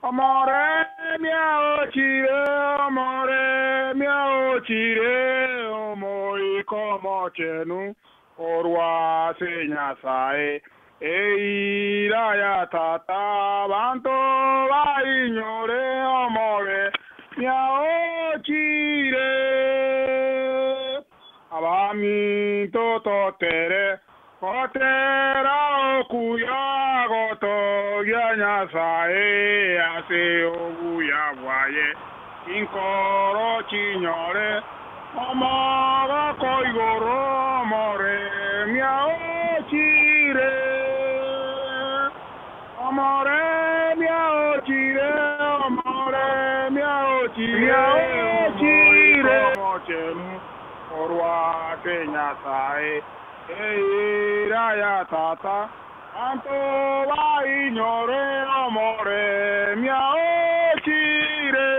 Omoremia ochire, omoremia ochire, Omoika Omochenu korwa ase Nyasae. Eira ya Tata, abanto bainyore, omoremia ochire. Abaminto totere, gotera okuya gotogia Nyasae ase obuya bwaye, chinkoro chinyore omogoko igoro, omoremia ochire. Omoremia ochire, omoremia ochire, ochire, Omochenu korwa ase Nyasae. Eira ya Tata, banto bainyore, omoremia ochire.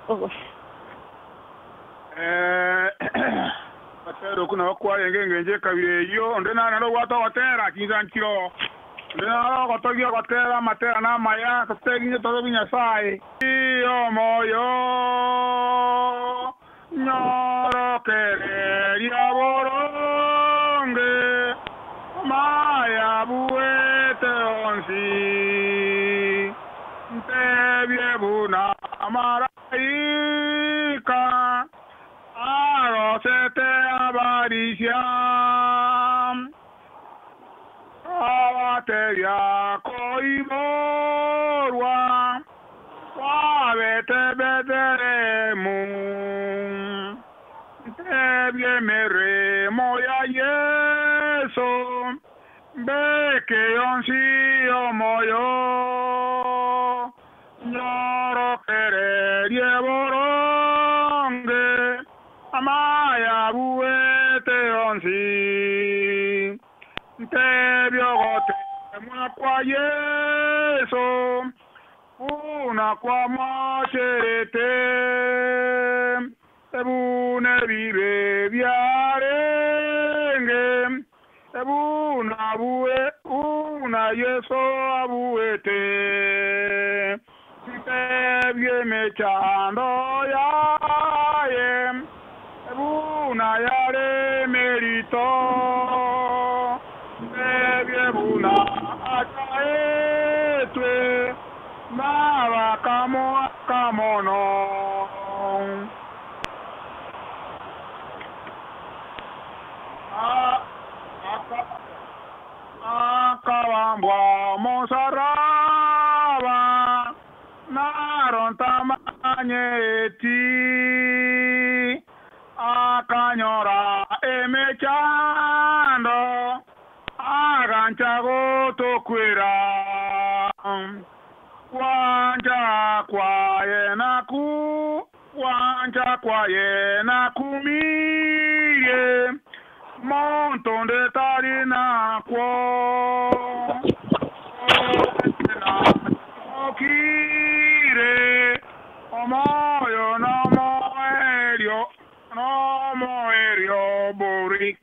Ogotera okwo nabo kwarenge engencho ekabira eyio, onde nare obwate ogotera chinsa nchiroo, onde nare ogotogia ogotera amatera namaya, toteginye torobi Nyasae. Omoyo nyorokereria boronge, amaya abuete onsi, ntebie buna amaraika arosete abarisia, abatebia koiborwa kwabete Bethlehemu, ntebie emeremo ya Yeso, mbeke yonsi omoyo, nyorokererie boronge, amaya abuete onsi, ntebie ogotemwa kwa Yeso, buna kwamocherete, ebuna ebibe biarenge, ebuna bue buna Yeso abuete, ntebie emechando yaye, ebuna yare emerito, ntebie buna achaetwe, nabakamoaka mono. Akabambwa omosaraba, naro ntamanyeti, akanyora emechando, agancha gotokwera. Gwancha kwaye naku, gwancha kwaye nakumirie, monto onde tari nakwo. Okire, omoyo nomoerio, nomoerio bori.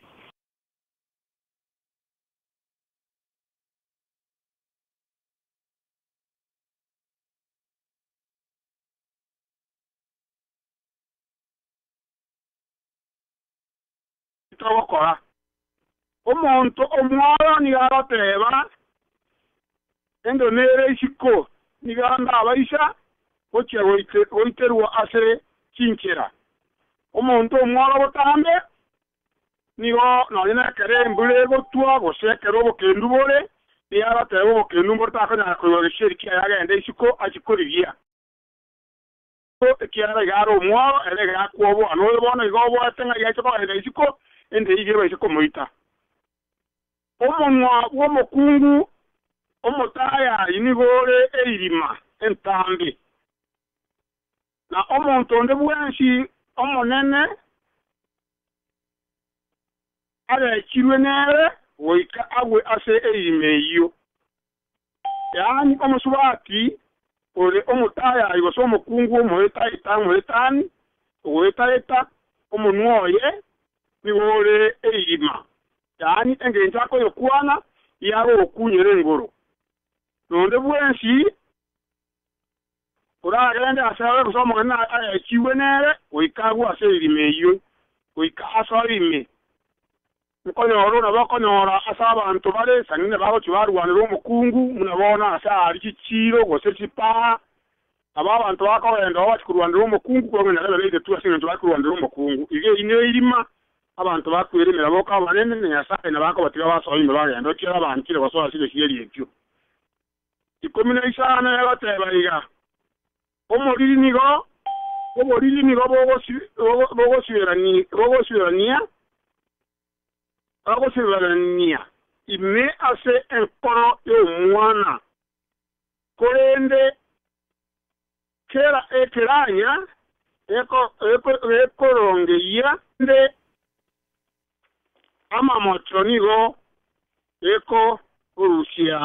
Togokora. Omonto omworo nigo agoteba, Endo nere isiko, nigo ndabaisa gochia goiterwa ase chinchera. Omonto omworo botambe nigo nonya nekero embura egotwa gose ekero obokendu bore, nigo agoteba obokendu mbore takonyara koigwa gesieri kiaye agende isiko achie korigia. Ekiagera iga are omworo, ere iga akwoboa, na oyo bono iga oboete ng'a iga ache kogenda isiko, ende iga ebaise komoita. Omonwa bw'omokungu omotayayi nigo ore eirima entambe, na omonto onde bwensi omonene agechirwe nere goika agwe ase eirima eyio. Yaani omosubati ore omotayayi gose omokungu omoetaeta omoetani, ogoetaeta, omonwa oye nigo ore eirima, yaani engencho akoyokwana iga agogokunyera engoro. Nonde bwensi oragende asare gose omogeni aechigwe nere, goika agwo ase eirima eyio, goika asoe ime. Nkonyora nabo okonyora ase abanto bare sang'ina bagochia barwanera omokungu, buna bono ase aria chichiiro gose chipaa, nabo abanto bakogenda oo bachia korwanera omokungu, korwa ng'a nyarebe naitetwe ase engencho bakorwanera omokungu. Iga eyio neirima, abanto bakweremera boka abanene, na Nyasae nabo akobatiga basoe ime bagende, ekiagera banchire gosoa ase egesieri ekio. 15 egoteba iga, Omoriri nigo oboriri nigo bogosiberania bagosiberania ime ase enkoro y'omwana, korende kera ekeranya gekorongeyia ande amamocho nigo gekoborusia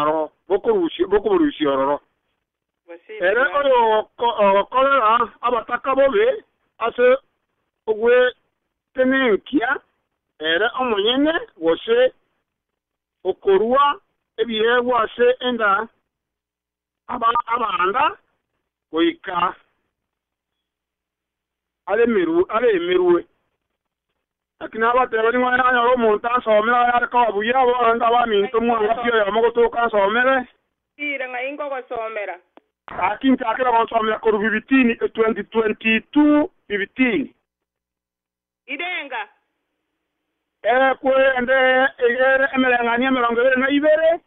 ororo. Ere oyogokorera abataka bobe ase ogwetenenkia ere omonyene, gose okorua ebiegwa ase enda abanda, goika aremerwe. Naki nabateebia ning'o aranyore omonto ansomere ayare koba buya, bono abaminto mwanga pi oyomo gotoka ansomere. Ira ng'ai nkogosomera? Gaki nchakire gonsomera korwa bibitini 2022 bibitini. Irenga. Korende iga ere emereng'anio 22,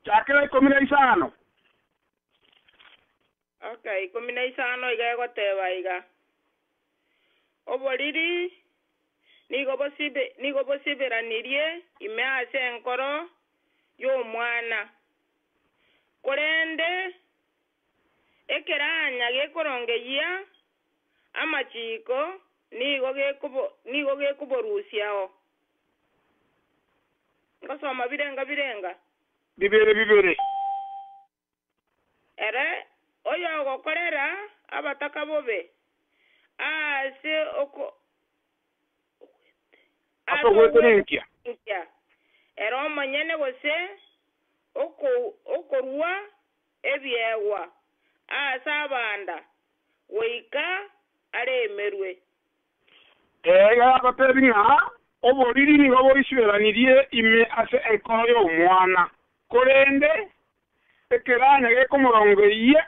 chakera 15. Okay, 15 iga egoteba iga, Oboriri nigo bosibe nigo bosiberanirie ime ase enkoro y'omwana, korende ekeranya gekorongeyia amachiko nigo gekobo nigo gekoborusiao. Ngosoma birenga birenga? Bibere bibere. Ere oyogokorera abataka bobe aase oko Ase ogwetenenkia. Ere omonyene gose okorua ebiegwa aase abanda, goika aremerwe. Ee, iga agoteebia ng'a oboriri nigo boisiberanirie ime ase enkoro y'omwana, korende ekeranya gekomorongeyia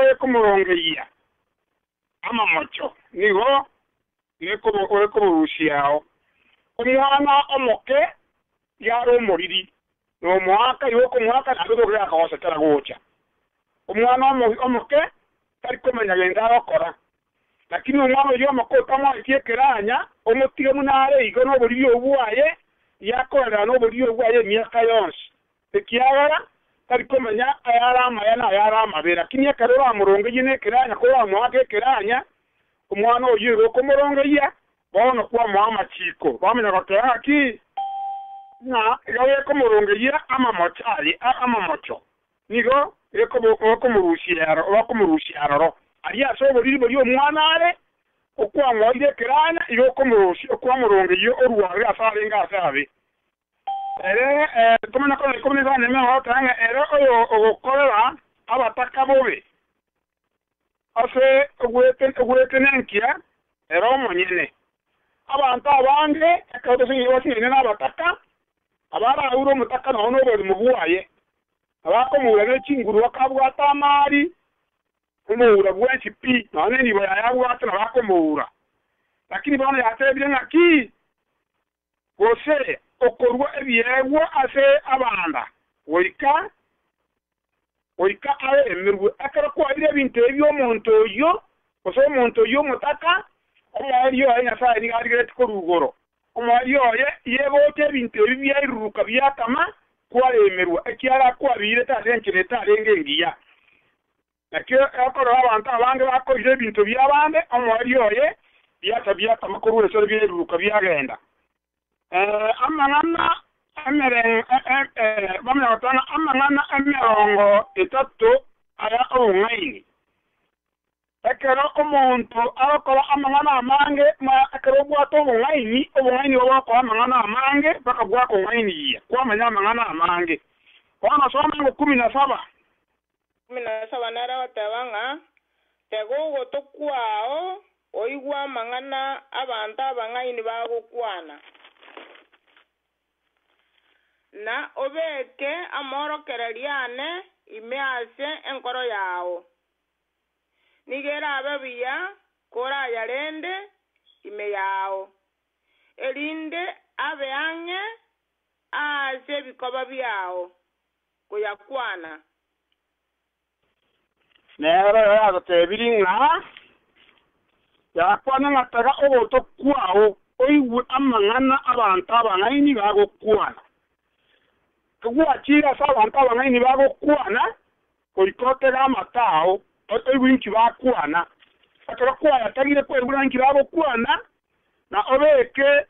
gekomorongeyia amamocho nigo gekoborusiao. Omwana omoke iga are omoriri, na omoaka igo okomoaka naende otoke gakogosekera gocha. Omwana omoke tari komanya gento agokora, Lakini omwana oyio omoke otamoetie ekeranya, omotige buna are igo noboriri obwo bwaye, yakorerana noboriri obwo bwaye emiaka yonsi, ekiagera tari komanya ayare amaya na ayare amabe. Lakini ekero oramorongeyie nekeranya, koramoake ekeranya, omwana oyio igo okomorongeyia, bono kwamoa amachiko. Bamanya goteba ng'aki? Ng'a igo gekomorongeyia amamocho aye, amamocho. Nigo bakomorusia aroro, aria ase oboriri boria omwana are, okwamoeire ekeranya, igo okwamorongeyia orware ase arenge aase abe. Ere komanya konya 15 ogoteba ng'a ere oyo ogokorera abataka bobe ase ogwetenenkia ere omonyene. Abanto abange ekero tosinyaine nabataka, abaraure omotaka nonya noborimo bwaye, Abakomoura ne chinguru bakabwata amari, omoura bwensi pi, nonya nenibo yaye abwate nabakomoura. Lakini bono yatebire ng'aki? Gose okorua ebiegwa ase abanda goika goika aremerwe. Ekero kwaeire ebinto ebi omonto oyio, gose omonto oyio omotaka, omoerio oye Nyasae nigo arigeretie korwa igoro. Omoerio oye yegocha ebinto ebi biairuruka biakama, kwaremerwa, ekiagera kwabiirete ase enchera etarenge engiya. Nakio okorora abanto abange bakoira ebinto bi'abande, omoerio oye biacha biakama korwa esore biairuruka biagenda. Amang'ana bamanya goteba ng'a amang'ana 30 aya obong'aini. Ekero omonto agokora amang'ana amange, ekero obwate obong'aini, obong'aini nigo bogokoa amang'ana amange mpaka bwakong'ainiyia, kwamanya amang'ana amange. Bono soma ngo 17. 17 nere agoteba ng'a tega ogoto kwao oigwe amang'ana abanto abang'aini bagokwana, na obeke amorokererio ane ime ase enkoro yao. Nigo erabe buya korayarende ime yao, erinde abe ang'e ase ebikoba biao koyakwana. Nere oyo agotebirie ng'a yakwana ng'a tega ogoto kwao oigwe amang'ana abanto abang'aini bagokwana. Kegwachire ase abanto abang'aini bagokwana, goika otege amato ao, oigwe inki bakwana. Ekero kwayategire kwaigure inki bagokwana, na obeke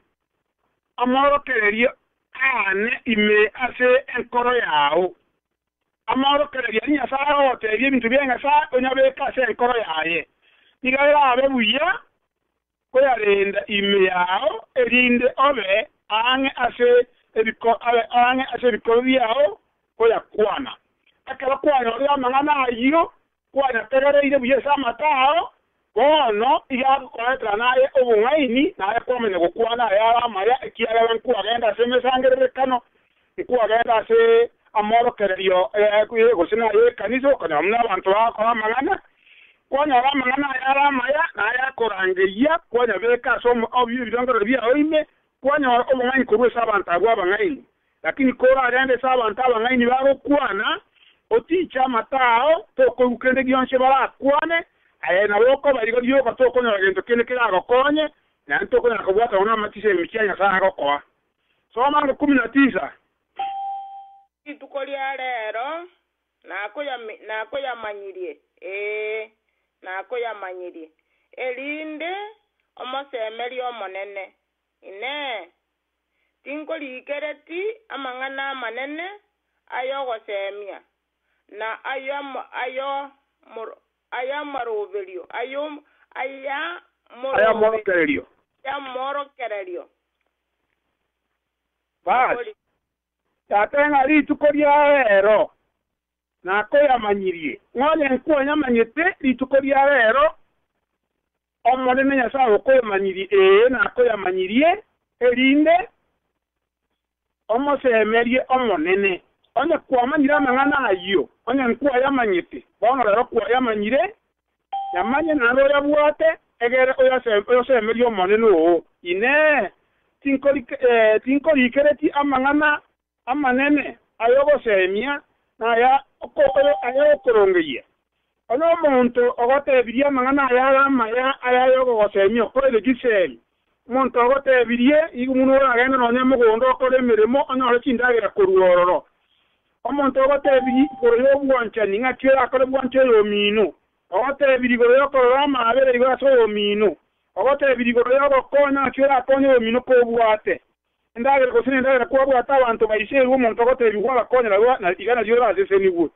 amorokererio aane ime ase enkoro yao. Amorokererio aria Nyasae agotebia ebinto bia Nyasae onyabeke ase enkoro yaye. Nigo erabe buya koyarenda ime yao, erinde obe ang'e ase ebiko abe ang'e ase ebikoba biao koyakwana. Ekero kwanyorire amang'ana ayio, kwanyategereire buya ase amato ao, bono iga agokoretera naye obong'aini, naye kwamanya gokwana ayare amaya, ekiagera nkwagenda ase emesangererekano, nkwagenda ase amorokererio gose naye ekanisa, okonyora buna abanto bagokora amang'ana, kwanyora amang'ana ayare amaya, naye akorangeria, kwanyabeka ase ebirengererio biao ime, kwanyora obong'aini korwa ase abanto abwo abang'aini. Lakini koragende ase abanto abang'aini bagokwana, otiche amato ao, tokoigwa kende gionsi barakwane, aye nabo okoba igo rioka tokonyora gento kende keragokonye, naende tokonyara kobwatana namachisemi chia Nyasae agokoa. Soma ngo 19. Rituko ria rero nakoyamanyirie, ee, nakoyamanyirie, erinde omosemerie Omonene. Inee! Tinkorikereti amang'ana amanene ay'ogosemia, na ay'amaroberio, Ayamorokererio. Ayamorokererio. Basi, tata ng'a rituko ria rero nakoyamanyirie, ng'onye nkwanyamanyete rituko ria rero, Omonene Nyasae okoyamanyirie, ee, nakoyamanyirie, erinde omosemerie Omonene. Onye kwamanyire amang'ana ayio, onye nkwayamanyete, bono rero kwayamanyire, yamanye naende oyabwate, egere oyosemerie Omonene oo. Inee! Tinkorikereti amang'ana amanene ayogosemia na ayokorongeia? Onye omonto ogotebirie amang'ana ayare amaya ayayogogosemia okorire chisemi, omonto ogotebirie igo buna oragende nonya mogondo okore emeremo onyore chindagera korwa ororo. Omonto ogotebirie igoro y'obwanchani ng'aki orakore bwanche oyomino, ogotebirie igoro y'okorora amabere igoro ase oyomino, ogotebirie igoro y'ogokonya ng'aki orakonye oyomino kobwate. Endagera gose nendagera kwabwate abanto baiserwe omonto ogotebirie gwabakonyera iga nario orasesenigwe.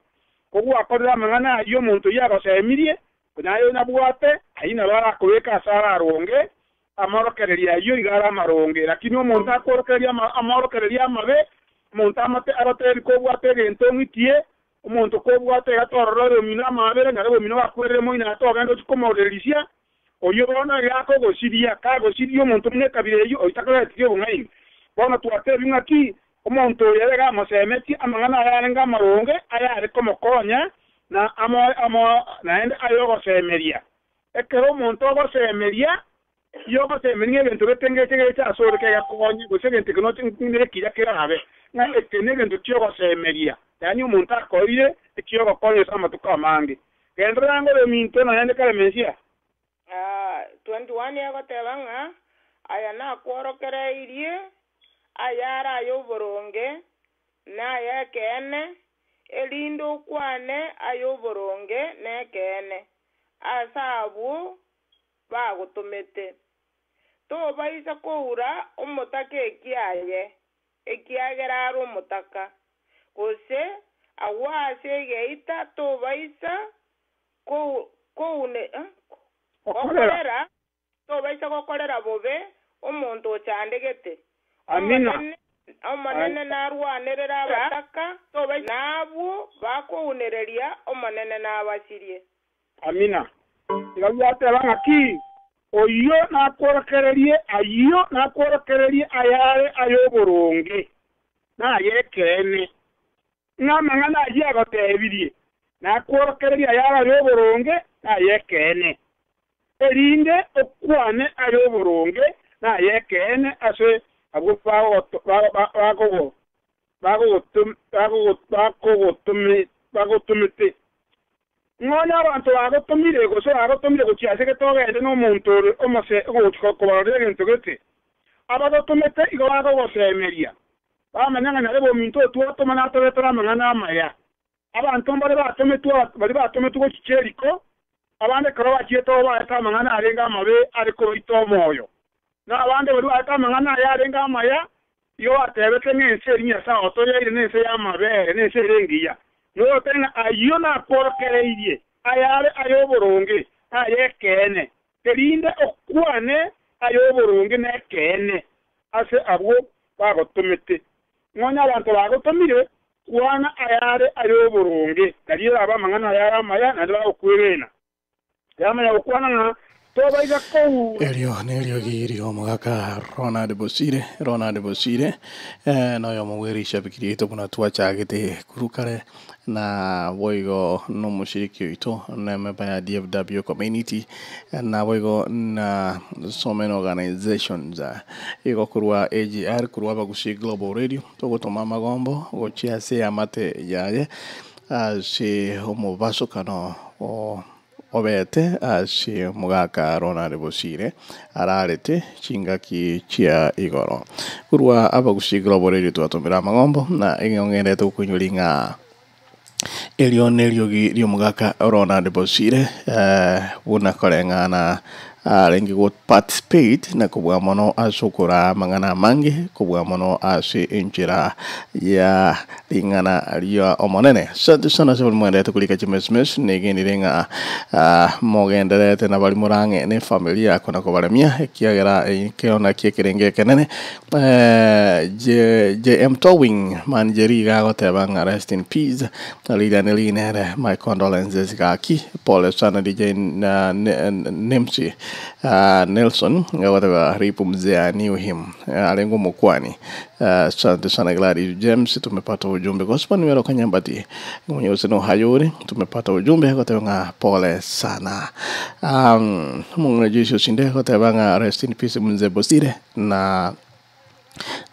Kogwakorire amang'ana ayio omonto oyio agosemirie, naye onyabwate, ayio nabo arakobeka ase araronge, amorokererio ayio iga are amaronge. Lakini omonto akworokereria amorokererio amabe, omonto amate agotebi kobwate egento ong'itie, omonto kobwate egatorora oyomino amabere, nare oyomino gakwerire moino atogende ochie komorerisia, oyio bono iga akogosiria, kagosiria omonto buna ekabira eyio, oyio takoretirie obong'aini. Bono twatebi ng'aki, omonto oyo ere gamosemetie amang'ana ayarenge amaronge, ayare komokonya, na naende ayogosemeria. Ekero omonto ogosemeria, iyo ogosemeria ng'a egento getengeche geche ase ore kegakonye, gose egento eke nekiya kerabe, ng'a eke negento kiogosemeria, yaani omonto akoire ekiogokonya ase amatuko amange. Genderera ngore ominto naende kare Mesia. 21 egoteba ng'a aya nakworokereirie ayare ay'oboronge na ay'ekeene, erinde okwane ay'oboronge na ekeene ase abwo bagotomete. Tobaisa koura omotaka ekiaye, ekiagera are omotaka, gose agwo ase egeita tobaisa gokorera, tobaisa gokorera bobe omonto ochandegete. Amina. Omonene narwanerere abataka, na abwo bakounereria Omonene nabasirie. Amina. Iga biateba ng'aki? Oyio nakworokererie ayio nakworokererie ayare ay'oboronge, na ay'ekeene. Ng'a amang'ana ayio agotebirie, nakworokererie ayare ay'oboronge na ay'ekeene, erinde okwane ay'oboronge na ay'ekeene ase abwo bagotomete. Nonya abanto bagotomire, gose bagotomire gochia ase gete ogende nomonto ore omose ogochia kobarorera egento gete, abagotomete igo bakogosemeria, bamanya ng'a nare ominto otwatoma natoretera amang'ana amaya. Abanto mbare batometwe baria batometwe gochia Jeriko, abande ekero bachiete oo baete amang'ana arenge amabe are kobaita omoyo, na abande baria baete amang'ana aya arenge amaya, igo batebete ng'a ense eria Nyasae otoyeire nense y'amabere, nense ere engiya. Noyote ng'a ayio nakworokereirie, ayare ay'oboronge, na ay'ekeene, erinde okwane ay'oboronge na ekeene ase abwo bagotomete. Nonya abanto bagotomire, kwana ayare ay'oboronge, nario erabe amang'ana ayare amaya, naende bagokwegena. Yamanya gokwana ng'a tobaisa koura. Erio neriogi ri'omogaka Ronald Bosire, Ronald Bosire, eh, noyomo bw'erishabiki riaito buna twachagete korwa kare, na boigo nomoshiriki oito, na emember ya DFW community, naboigo na so many organizations. Igo korwa AGR, korwa Abagusii Global Radio, togotoma amagombo gochia ase eamate yaye, Ase omobasokano obete ase omogaka Ronald Bosire ararete chingaki chia igoro. Korwa Abagusii Global Radio twatomire amagombo na eng'enderete gokoinyori ng'a erio neriogi ri'omogaka Ronald Bosire buna koreng'ana Arenge go participate na kobua mono ase okoraa amang'ana amange, kobua mono ase enchera ya ring'ana ria Omonene. Asante sana ase baria mogendererete korika chimesmes, negenire ng'a mogendererete na baria more ang'e ne efamiri yako na kobaremia, ekiagera ekio nakio ekerenge ekenene. JM Towing man Jerry iga agoteba ng'a rest in peace. Rirane rinere my condolences gaki pole sana DJ Nemsi Nelson agoteba rip mzee I knew him arenge omokwani asante sana Gladys James tumepata ujumbe gospel nimero kanyambati mwenye gose nohayore tumepata ujumbe agoteba ng'a pole sana omong'ina Joyce Osinde agoteba ng'a rest in peace mzee Bosire na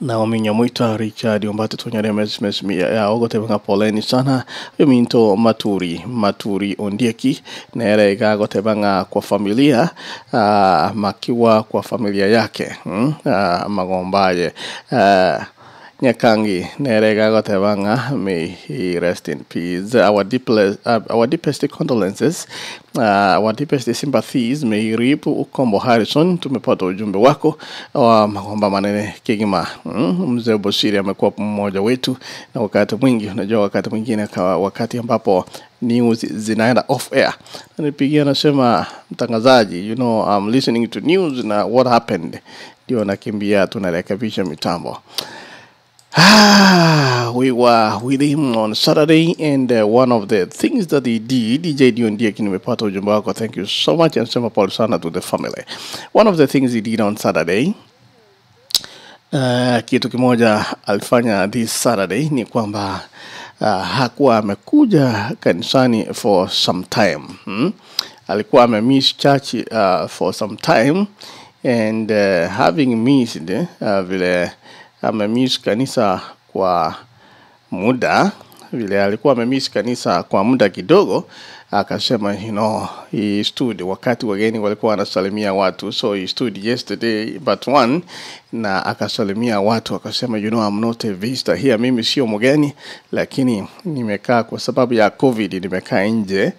Naomi Nyamoita Richard Ombati twanyore emesmes yao goteba ng'a poleni sana ominto Maturi Maturi Ondieki nere iga agoteba ng'a kwa familia ah, makiwa kwa familia yake mm, ah, amagomba aye ah, Nyakangi nere iga agoteba ng'a may he rest in peace our deeples, uh, our deepest condolences uh, our deepest sympathies may he reap Ukombo Harrison tumepata ujumbe wako wa magomba manene kegima mm, mzee Bosiri amekuwa mmoja wetu na wakati mwingi unajua wakati mwingine kwa wakati ambapo news zinaenda off air nipigia nasema mtangazaji you know I'm listening to news na what happened ndio nakimbia tunarekebisha mitambo Ah, we were with him on Saturday and one of the things that he did, DJ Dion Dieki nimepata ujumbe wako, thank you so much and sema pole sana to the family. One of the things he did on Saturday, kitu kimoja alifanya this Saturday ni kwamba hakuwa amekuja kanisani for some time hmm? Alikuwa amemiss church for some time and having missed vile amemiss kanisa kwa muda vile alikuwa amemiss kanisa kwa muda kidogo, akasema you know, he stood wakati wageni walikuwa wanasalimia watu, so he stood yesterday but one, na akasalimia watu akasema, you know, I'm not a visitor here, mimi sio mgeni, lakini nimekaa kwa sababu ya COVID, nimekaa nje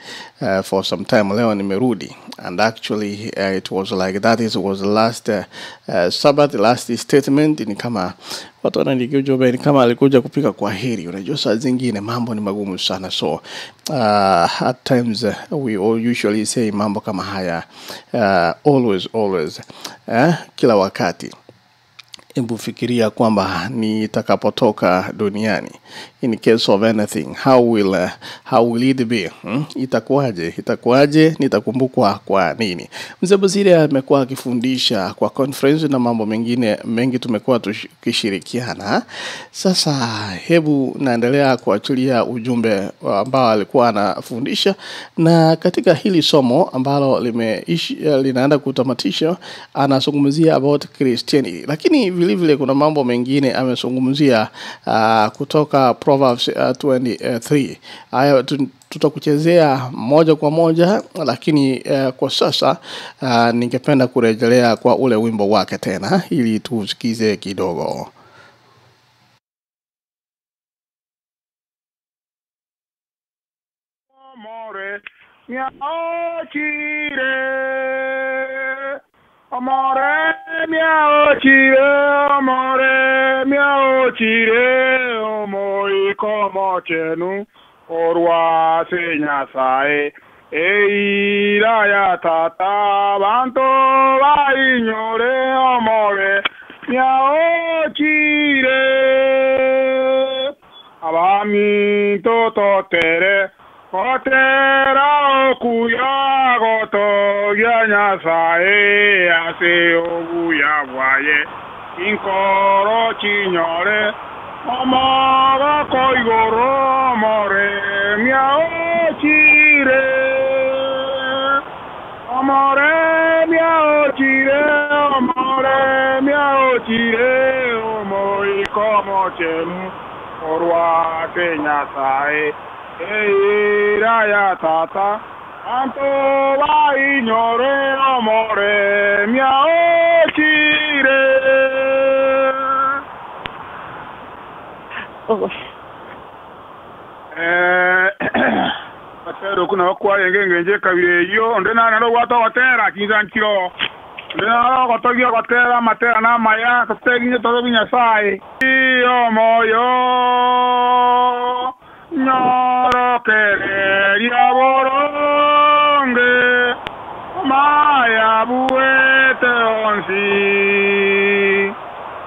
for some time, leo nimerudi. And actually it was like that, it was last Sabbath, last statement. Ni kama watu wanaandikia ujumbe ni kama alikuja kupika kwa heri. Unajua saa zingine mambo ni magumu sana, so at times we all usually say mambo kama haya always always, kila wakati. Hebu fikiria kwamba nitakapotoka duniani, in case of anything, how will it be? Itakuwaje? Itakuwaje? Nitakumbukwa kwa nini? Mzee Bosire amekuwa akifundisha kwa conference na mambo mengine mengi tumekuwa tukishirikiana. Sasa hebu naendelea kuachilia ujumbe ambao alikuwa anafundisha, na katika hili somo ambalo linaenda kutamatisha, anazungumzia about Christianity, lakini vile vile kuna mambo mengine amezungumzia kutoka Proverbs 23. Haya tutakuchezea moja kwa moja, lakini kwa sasa ningependa kurejelea kwa ule wimbo wake tena ili tusikize kidogo. Amore mia ochire, amore mia ochire, amore mia ochire, omoiko mochenu orwa se Nyasaye eira ya tata banto bainyore amore mia ochire, abami tototere Otera okuya goto ya Nyasaye ase obuya bwaye inkoro chinyore omogoko igoro more mia ochire, amore mia ochire, amore mia ochire, omoiko mochenu orwa ase Nyasaye eira ya tata anto bainyore amore mia ochire. Batero kuna kwa ngenje kabire iyo onde na naro gwato gotera kinzankiro onde naro gotogia gotera matera na maya toteginye todo Nyasaye iyo moyo nyorokereria boronge maya buete onsi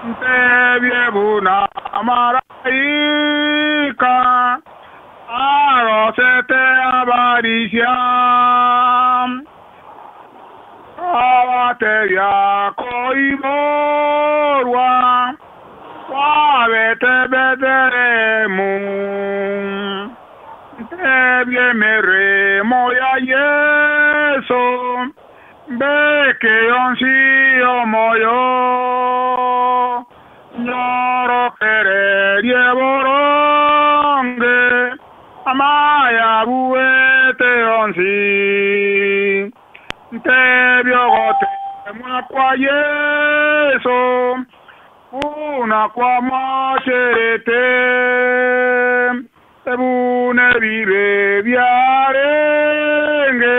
ntebie buna maraika arosete abarisia abateria koiborwa wabete Betelehemu ntebie meremo ya Yesu mbeke yonsi omoyo nyorokererie boronge amaya buete onsi ntebie ogotemwa kwa Yesu una kwa macherete ebune bibe byarenge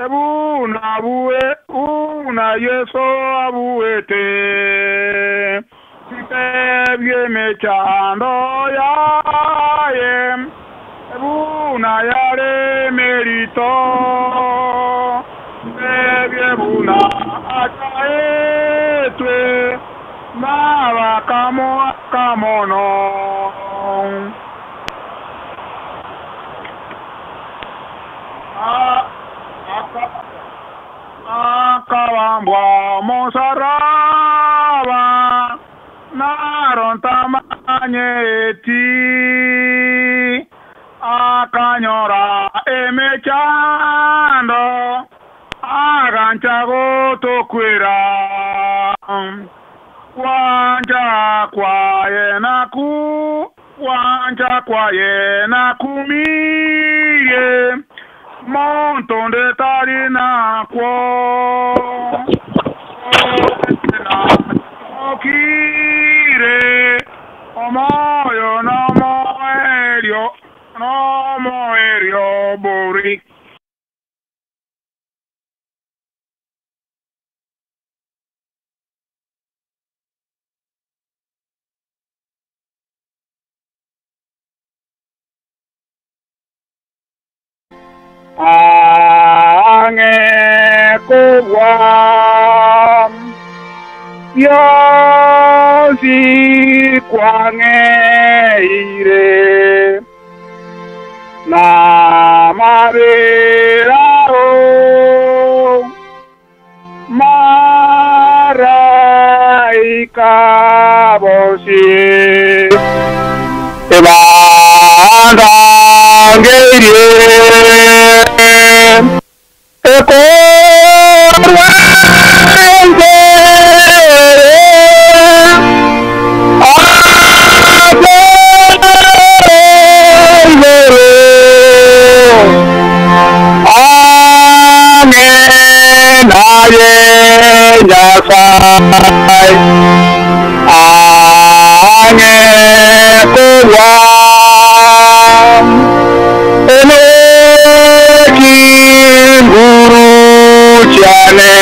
ebuna bue una Yesu abuete ntebie mechando yaye ebuna yare merito ntebie buna achaetwe mabakamo akamono. Akabambwa mosaraba narontamanyeti akanyora emechando agancha gotokwera wanja kwaye naku wanja kwaye nakumiye montonde tari nakwo okire omoyo nomoerio nomoerio bori. Ange kubwa ya Onsi kwang'eire, Namabera ao, Maraika bonsi ebandangeirie. Ekorwa ense ase igoro, ang'e naye Nyasae, ang'e kogwa. Enoki nguru chiane,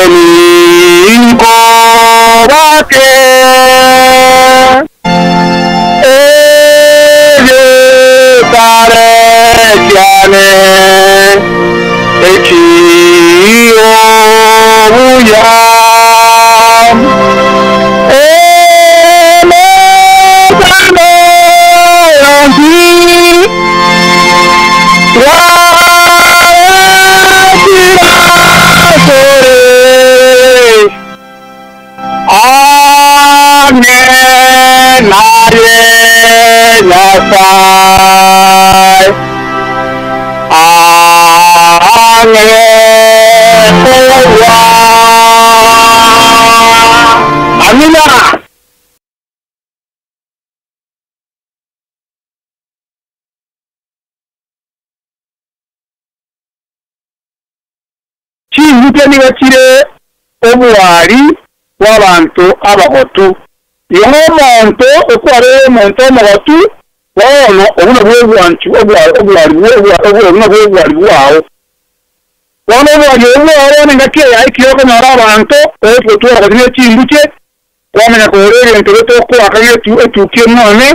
eninko bake, egetare chiane, ekio buya. Emezano yonsi, twatirasore, ang'e naye Nyasae, ang'e kogwa. Amina. Chinguke nigo chire obwari bw'abanto abagotu. Igo omonto okwarire omonto omogotu, bono obuna bw'obwanchu obwari obwari obuna bw'obwari bwao. Bono obwari obwo bwao nengaki eyaikire okonyora abanto ogotwara gotine chinguche, kwamenya kogora ebinto betokoaka etuki emwane,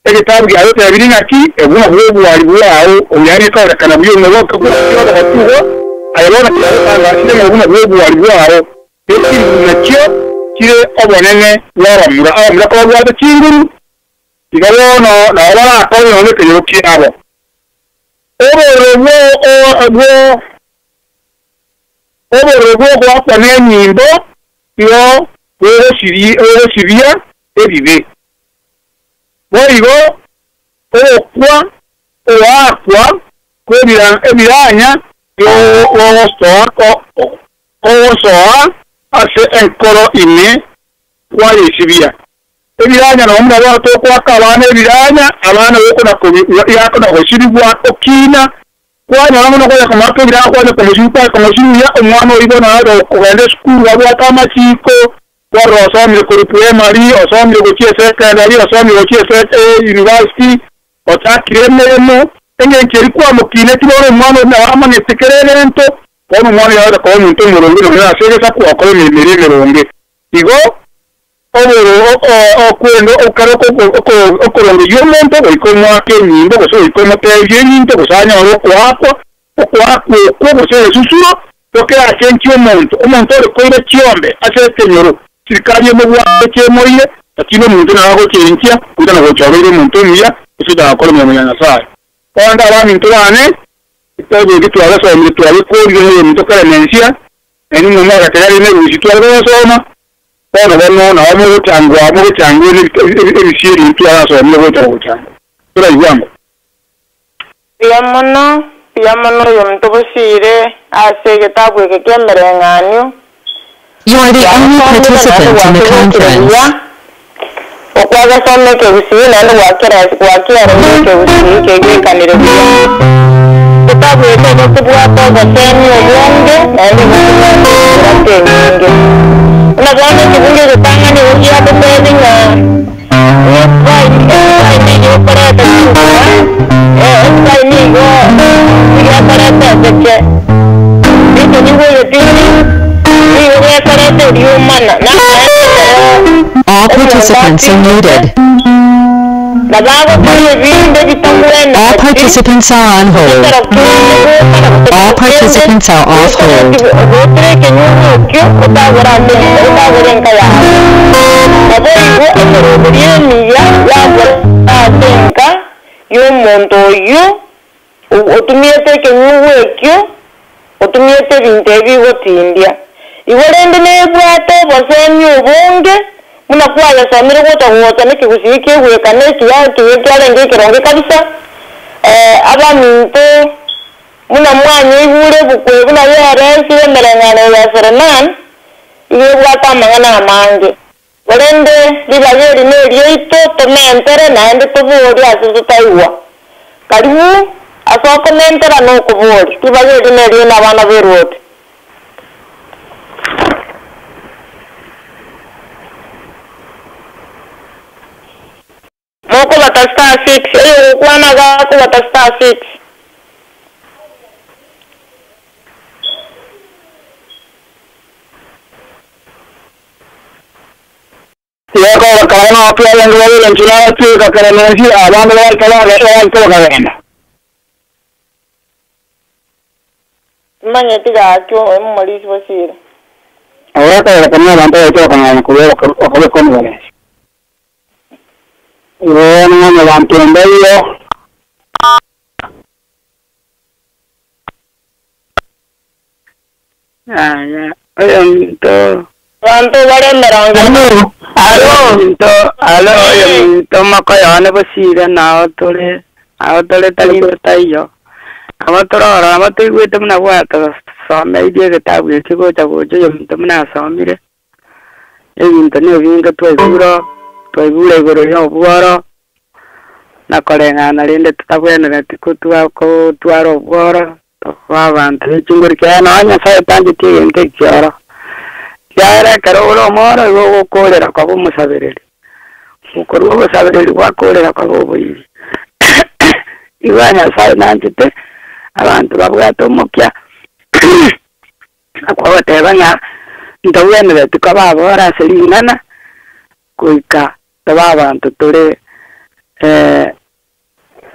egetabu giago tebiri ng'aki obuna bw'obwari bwao, obuya ekorekana buya omogoka bw'abagotu igo, aye bono kiagotangachire ng'a obuna bw'obwari bwao, ekinguru nakio kire obonene bw'abamura. Abamura kobabwate chinguru, iga bono nabo barakore nonye ekenyoro kiabo. Obororo obororo bw'ogoakwa na enyimbo igo bogosibia ebibe. Boigo ogokwa ogoakwa kwa ebiranya kogosoa ase enkoro ime kwayesibia. Ebiranya nabo muna tokwaka abana ebiranya, abana yakona gosibigwa okina, kwanyora mono konya komaka ebiranya kwanya komosibia komosibia omwana oigo naro okogenda esukuru abwate amachiko, kwarora osomire korwa primary, osomire gochia secondary, osomire gochia university, ochakire emeremo, eng'encho eri kwamokine bono omwana oria nabo amanyete kera egento, bono omwana yaweza koba omonto omoronge nonye ase egesaku okora emeremo ere emeronge. Igo oboro okwenda okare okorongeria omonto goika omwake enyimbo gose goika omotebie ebinto gose anyore okoakwa, okoakwa okwo gose egesusuro tokerachenchia omonto. Omonto ore koira chiombe ase ekenyoro, serikali emobwate chiemoire, lakini omonto nabo agochenchia goika na gochobeire omonto omuya gose gakora emeremo ya Nyasaye. Bono abaminto bane, ekitabu eki twagesomire twagekorire na oyominto Clemencia, naende ng'o agatega rinde erusi tware gosoma, bono bono nabo mogochangwa mogochangwa ebisieri twarasomire gocha gochangwa. Toraigwango. Mbuya mono, mbuya mono oyominto bosire ase egetabu eke kia emereng'anio. You are the only participant in the conference. Okwagesoma ekegusii naende gwakiarora ekegusii kegikanire buya. Getabu eke gekobwata obosemi obonge naende gokobwata emirate enyinge. Buna bono ekebungo egetang'ani giagotebi ng'a espai espai nigo ekoreta chinguma, espai nigo nigo ekoreta eseche. Rito nigo egetindi, nigo gekoreta eriomana, All participants are muted. Nabagokora ebinde All bitagwenereti participants are on hold. ekero kende gokora All gose kende participants are off hold. gotere ekenyungu ekio otagora ase otagora enka yago nabo igo emeroberi emiya yagora ase enka ya omonto oywo otumiete ekenyungu ekio otumiete ebinto ebi bigotindia. Igo rende nebwate obosemi obonge buna kwayesomire gocha gocha na ekegusii kegwekana ekiya ekiya kiarenge ekeronge kabisa abaminto buna mwanyeigure ebukwe buna yaeresire emereng'ano ya Sereman igo ebwate amang'ana amange. Korende ribaga eri na eriaito tomentere naende tobori ase totaigwa. Karibu ase okomentera na okobori ribaga eri na eriaino abana ba erwoti. Mokobata star six oyo ogokwana iga akobata star six. Tiga koro kare na twagenda babere nchi nabatwika kare nensi abandi baika baika bakagenda. Manyeti gaki omorisi bosire. Abakara kamwe abantu baika bakangana kubera bakabeka omubalenzi. Ibo ng'anya bantu embeyo. Aya, oyo minto. Bantu bare emerongo Hello. Alo, minto, alo, oyo minto makoyone bosire nao tore, nao tore tari into taiyo. Abo torora, abo toigwete buna bwatosomeirie egetabu eki gocha gocha oyo minto buna asomire. Ebinto nigo binge twaigure, twaigure igoro ya obworo, na koreng'ana rende totabwenereti kotwa kotwara obworo, tokoa abanto ba echinguru kiagera nonya Nyasaye tancheti egento ekioro. Kiagera ekero ore omoro igo ogokorera kwaba omosabereri. Okorwa obosabereri gwakorera kwaba oboiri. Igo Nyasaye nanchete abanto babwate omokia akwagoteba ng'a ntobwenereti koba aboro ase ring'ana goika tobe abanto tore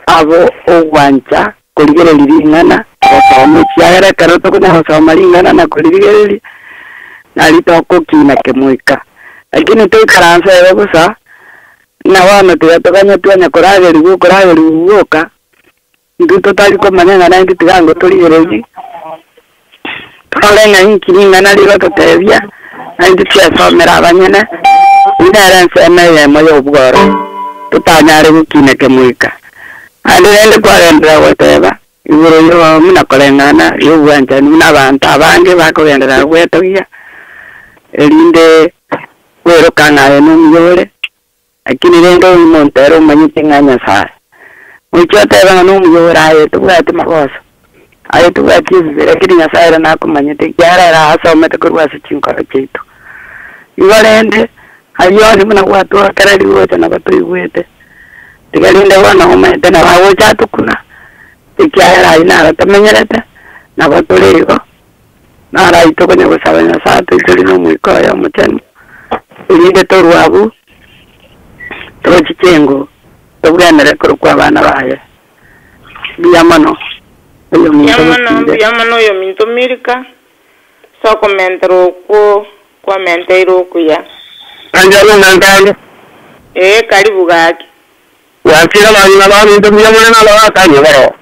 abo ogwancha korigereria ring'ana gosoma ekiagera ekero tokonya gosoma ring'ana na koririgereria nari togokina kemoika. Lakini toikaransa ere bosa na bono tiga toganye twanya koragerigwa okoragerigwa gwoka intwe totari komanya ng'a naintwe tiga ngo torigererie torore ng'a inki ring'ana rigototebia naintwe twesomera abanyene nere ensemo eyemo ya obworo totanyare gokina kemoika. Naende rende kwagenderera goteba igoro ya buna koreng'ana ya obwanchani buna abanto abange bakogenderera gwetogia erinde kweroka ng'a aye nomuya ore lakini rende omonto ere omanyete ng'a Nyasaye. Moiche otebe ng'a nomuya ore aye tobwati magoso, aye tobwati ebibe lakini Nyasaye ere nakomanyete ekiagera ere asomete korwa ase chinkoro chiaito. Igo rende aria onsi buna gwatwokereri gocha nabo toigwete tiga rinde bono omanyete nabo agocha atukuna ekiagera aywo naro tomenyerete nabo tore igo naro aywo tokonya gosaba Nyasaye toitori na omoika oyo omochenu erinde torwa abwo tochi chingo tobwenere korokwa abana baye. Mbuya mono oyo ominto Mbuya mono, bosire. mbuya mono oyo minto Milka ase okomentera okwo kwamenteire okuya. Anjalo nankange. Ee karibu gaki. Wakira banyina baminto mbuya mono nabo bakanye baro.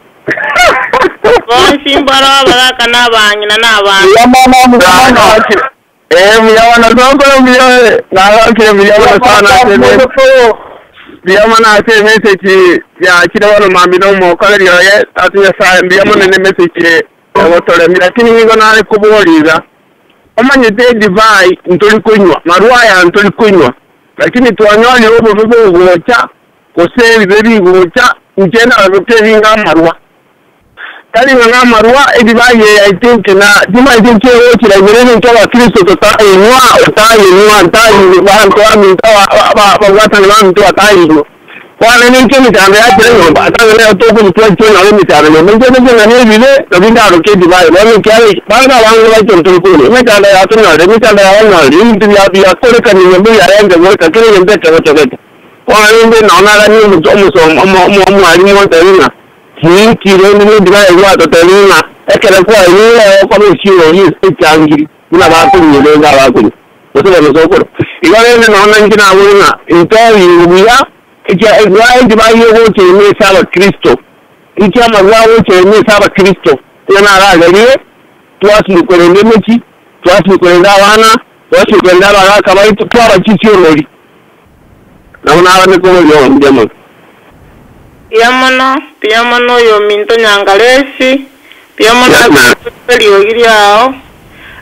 Bonsi mboro abagaka na abang'ina na abana. Mbuya mono mbuya mono. Mbuya mono tonkoro mbuya nagakire mbuya mono sana ase mbuya mono ase emessage yakire bono mambia na omokoreri oye tata Nyasaye mbuya mono na emessage egotoremia lakini nigo nare kobori iga omanyete edivai ntori konywa marwa aya ntori konywa lakini twanyorire obobe bogocha gose ebibe bigocha inche naroke ebinga amarwa tari ng'a amarwa edivai eye I think na timaete nchegochera igoro ebinto abakristo totayenywa otayenywa ntayenywa banto baminto babwatani baminto batayenywa bono ninche emechando yakire nyomba atang'ana tokonya twanyorwa emechando nyomba inche ninche ng'a na ebibe nabio ndaroke edivai bono ekiagera bande abange baito ntori konywa emechando yatonyorire emechando yabanyorire ebinto bia biakorekani nyomba biarenge goika kera egento ekegochogete. Bono rende nao naranie omoso omwalimu ontebi ng'a tinki rende nedivai gwatotebirie ng'a ekero kwaenyure ogokoba esiorori echangiri buna bakonywa rende abakonywa gose banosokoro. Igo rende nao nainche nabore ng'a intebigwe buya ekia edivai egocha ime ase abakristo, inki amarwa agocha ime ase abakristo, ng'a naragerire twasire korenda emechie, twasire korenda abana, twasire korenda abagaka baito, twaba chisiorori. Nabo nabane koboria oo, Mbuya mono. Mbuya mono, mbuya mono oyominto Nyangaresi, mbuya mono Yes, ase ma'am. eriogi riao.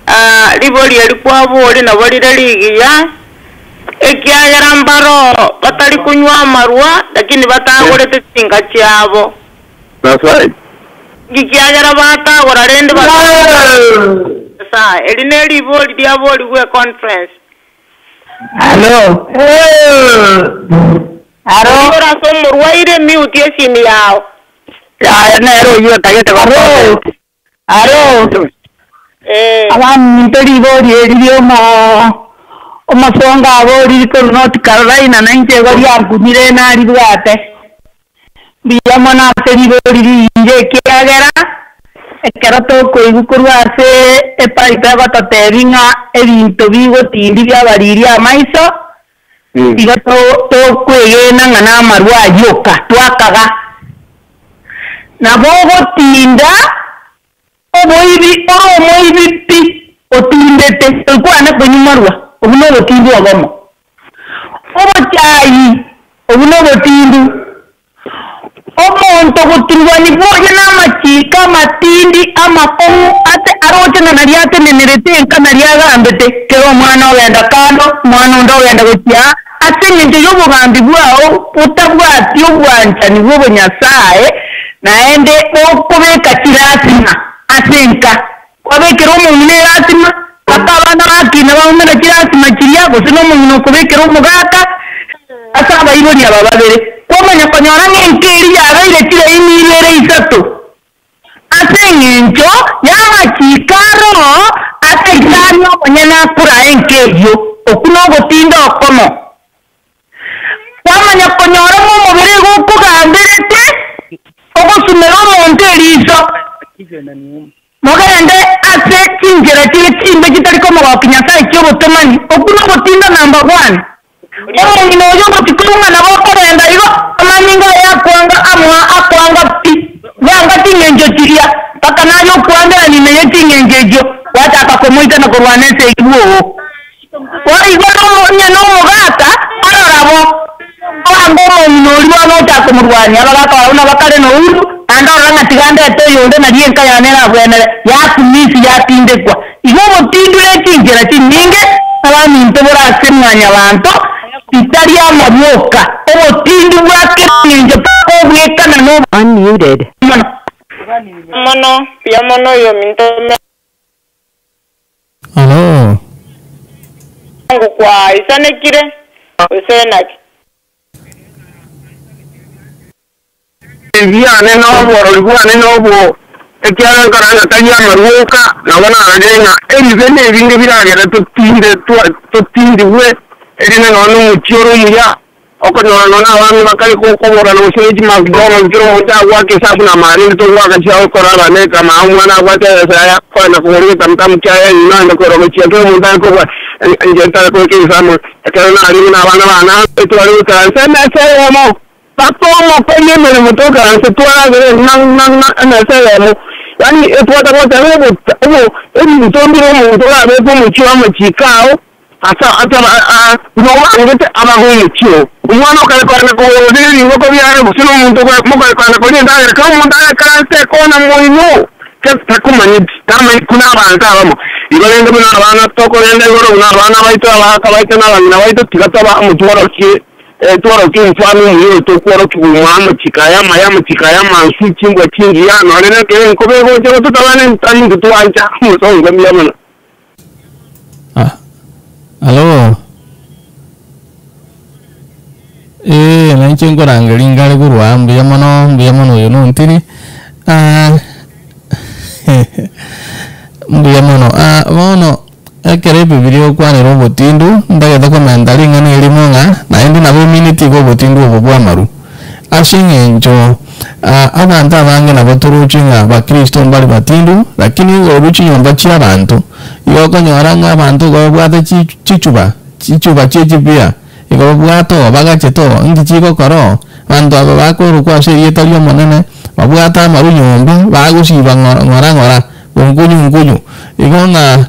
Ah, ribori eri kwaboria nabo rire rigiya, ekiagera mbaro batari konywa amarwa, lakini batagorete chinka chiabo. That's right. Inki kiagera batagora rende Nyasae? Eri neribori riaborigwe econference. Alo. Alo. Ore ase omorwaire, mute esimi yao. Yaya nere oyio otagete Alo. Alo. Eh. Abaminto ribori eri riomo omosongo aboriri korwa North Carolina na inche igo riankumire naribwate. Mbuya mono ase ribori riire ekiagera ekero tokoigwa korwa ase ebible egototebia ng'a ebinto bigotindi biabaririe amaiso, igo tokwegena ng'a namarwa ayio oka twakaga. Nabo ogotinda oboibi ore omoibi pi otindete toikwane konywa marwa, obwo na obotindi obomo. Obochai obwo na obotindu. Omonto goturwani bwoye na amachiko amatindi amakong'u ate aroche ng'a naria atenenerete enka naria agambete, kera omwana ogenda kando, omwana onde ogenda gochia aa, ase eng'encho ya obogambi bwao botabwati obwanchani bwa obonyasae, naende bokobeka chilasima ase enka. Kwabekera omong'ina elasima, mpaka abana bakina baumera chilasima chiria, gose na omong'ina okobekera omogaka, ase abaibori aba babere. Kwamanya konyora ng'a enka eria yabeire chiraini ibere isato, ase eng'encho y'amachiko aro asaitani omonyene akorae enka eyio. Okwo nogotinda okomo. Kwamanya konyora ng'a omobere igo okogamberete, ogosumera omonto eriso. Mogende ase chinchera chire chimbe chitari komogokia Nyasae chi'obotomani, okwo nogotinda number one. Omong'ina oyo ogochia korwa ng'a nabo okorenda igo, amanyinga aye akwanga amoa akwanga pi, bwanga ching'encho chiria, mpaka naye okwangerania ime ye ching'encho echio, gwachaka komoita na korwana esegi bwogo. Boigo onye nomogaka arora bo, oange omong'ina oria bono ochaka komorwania, abagaka barabwo nabakare na Uhuru, naende orora ng'a tiga ndete oyonde nario enka yane erabwenere, yakumisi yatindekwa. Igo obotindi ne chinchera chinyinge, abaminto bore ase mwanyabanto, titari amabwoka, obotindi bwa kera engencho mpaka obwekana na Unmuted. Mono. Mono, mbuya mono oyominto Alo. Kwaisanekire, gose naki? Ebiane na oborori bwane nobwo, ekiagera nkarora ng'a tari amarwa oka, nabo narorire ng'a ebibe nebinge biragere totinde totindigwe, erinde nonya nomochie ore omuya, okonyora nonya abande bakare koborana gose ne chiMcDonald's kera omonto agoaka esabu na amaarende togoaka chia okorara na ekama omwana abwate ebesa yaye akoenda kogora egetamutamu kiaye enyuma aende korora gochia kera omonto aye kobua inche ntare kobeka ebisamu ekero narenge na abana bane aa tware goikaransa emesa eyemo. Mpaka omokori emeremo tokaranse twaragere ng'a emesa eyemo, yaani etwata goteba obo ebinto mbire omonto orabeke omochie amachiko ao ase ase buna obangete ababe omochie oo. Omwana okare korenda kogora ebingoko biare gose na omonto mokare korenda koria endagera kera omonto agaikaransa ekona moino takomanyeti tamanyeti buna abanto abamo. Igo rende buna abana tokorenda igoro buna abana baito abagaka baito na abang'ina baito tiga tobe amo tworokie Tworokie omofano omuya oyo tokworokigwa omwa amachiko aya amaya, amachiko aya amansu, chimbwa chingiya, nonye nekero enkoba egocha gototabana tari intwe twancha omosongo mbuya mono. Alo. Ee, nainche nkorangeria ngare korwa aa, mbuya mono, mbuya mono oyo nontiri. Mbuya mono. Bono. Ekero Ebibilia egokwanera obotindu, ntagete komenta ring'ana erimo ng'a naende nabo emineti iga obotindu obo bw'amaru. Ase eng'encho abanto abange nabo toroche ng'a bakristo mbare batindu, lakini igoro chinyomba chi'abanto, igo okonyora ng'a abanto igo babwate chichuba, chichuba chie chibia, igo babwate oo, bagachete oo, inki chigokora oo? Abanto aba bakorokwa ase erieta ri'Omonene, babwate amaru nyomba, bagosiba ng'ora ng'ora ng'ora, nkunyu nkunyu. Igo ng'a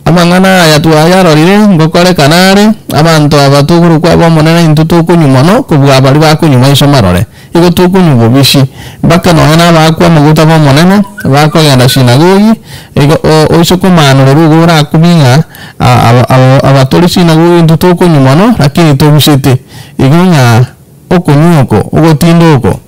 amang'ana aya twayarorire, ngokorekana are, abanto aba tokorokwa ab'Omonene intwe tokonywa mono kobua baria bakonywa maiso marore. Igo tokonywa bobisi, mpaka nonya nabakwa amaguta b'Omonene, bakogenda sinagogi, igo oise komaanorerwa igo orakumie ng'a aba tore sinagogi intwe tokonywa mono, lakini tobisete. Igo ng'a okonywa oko, ogotinda oko,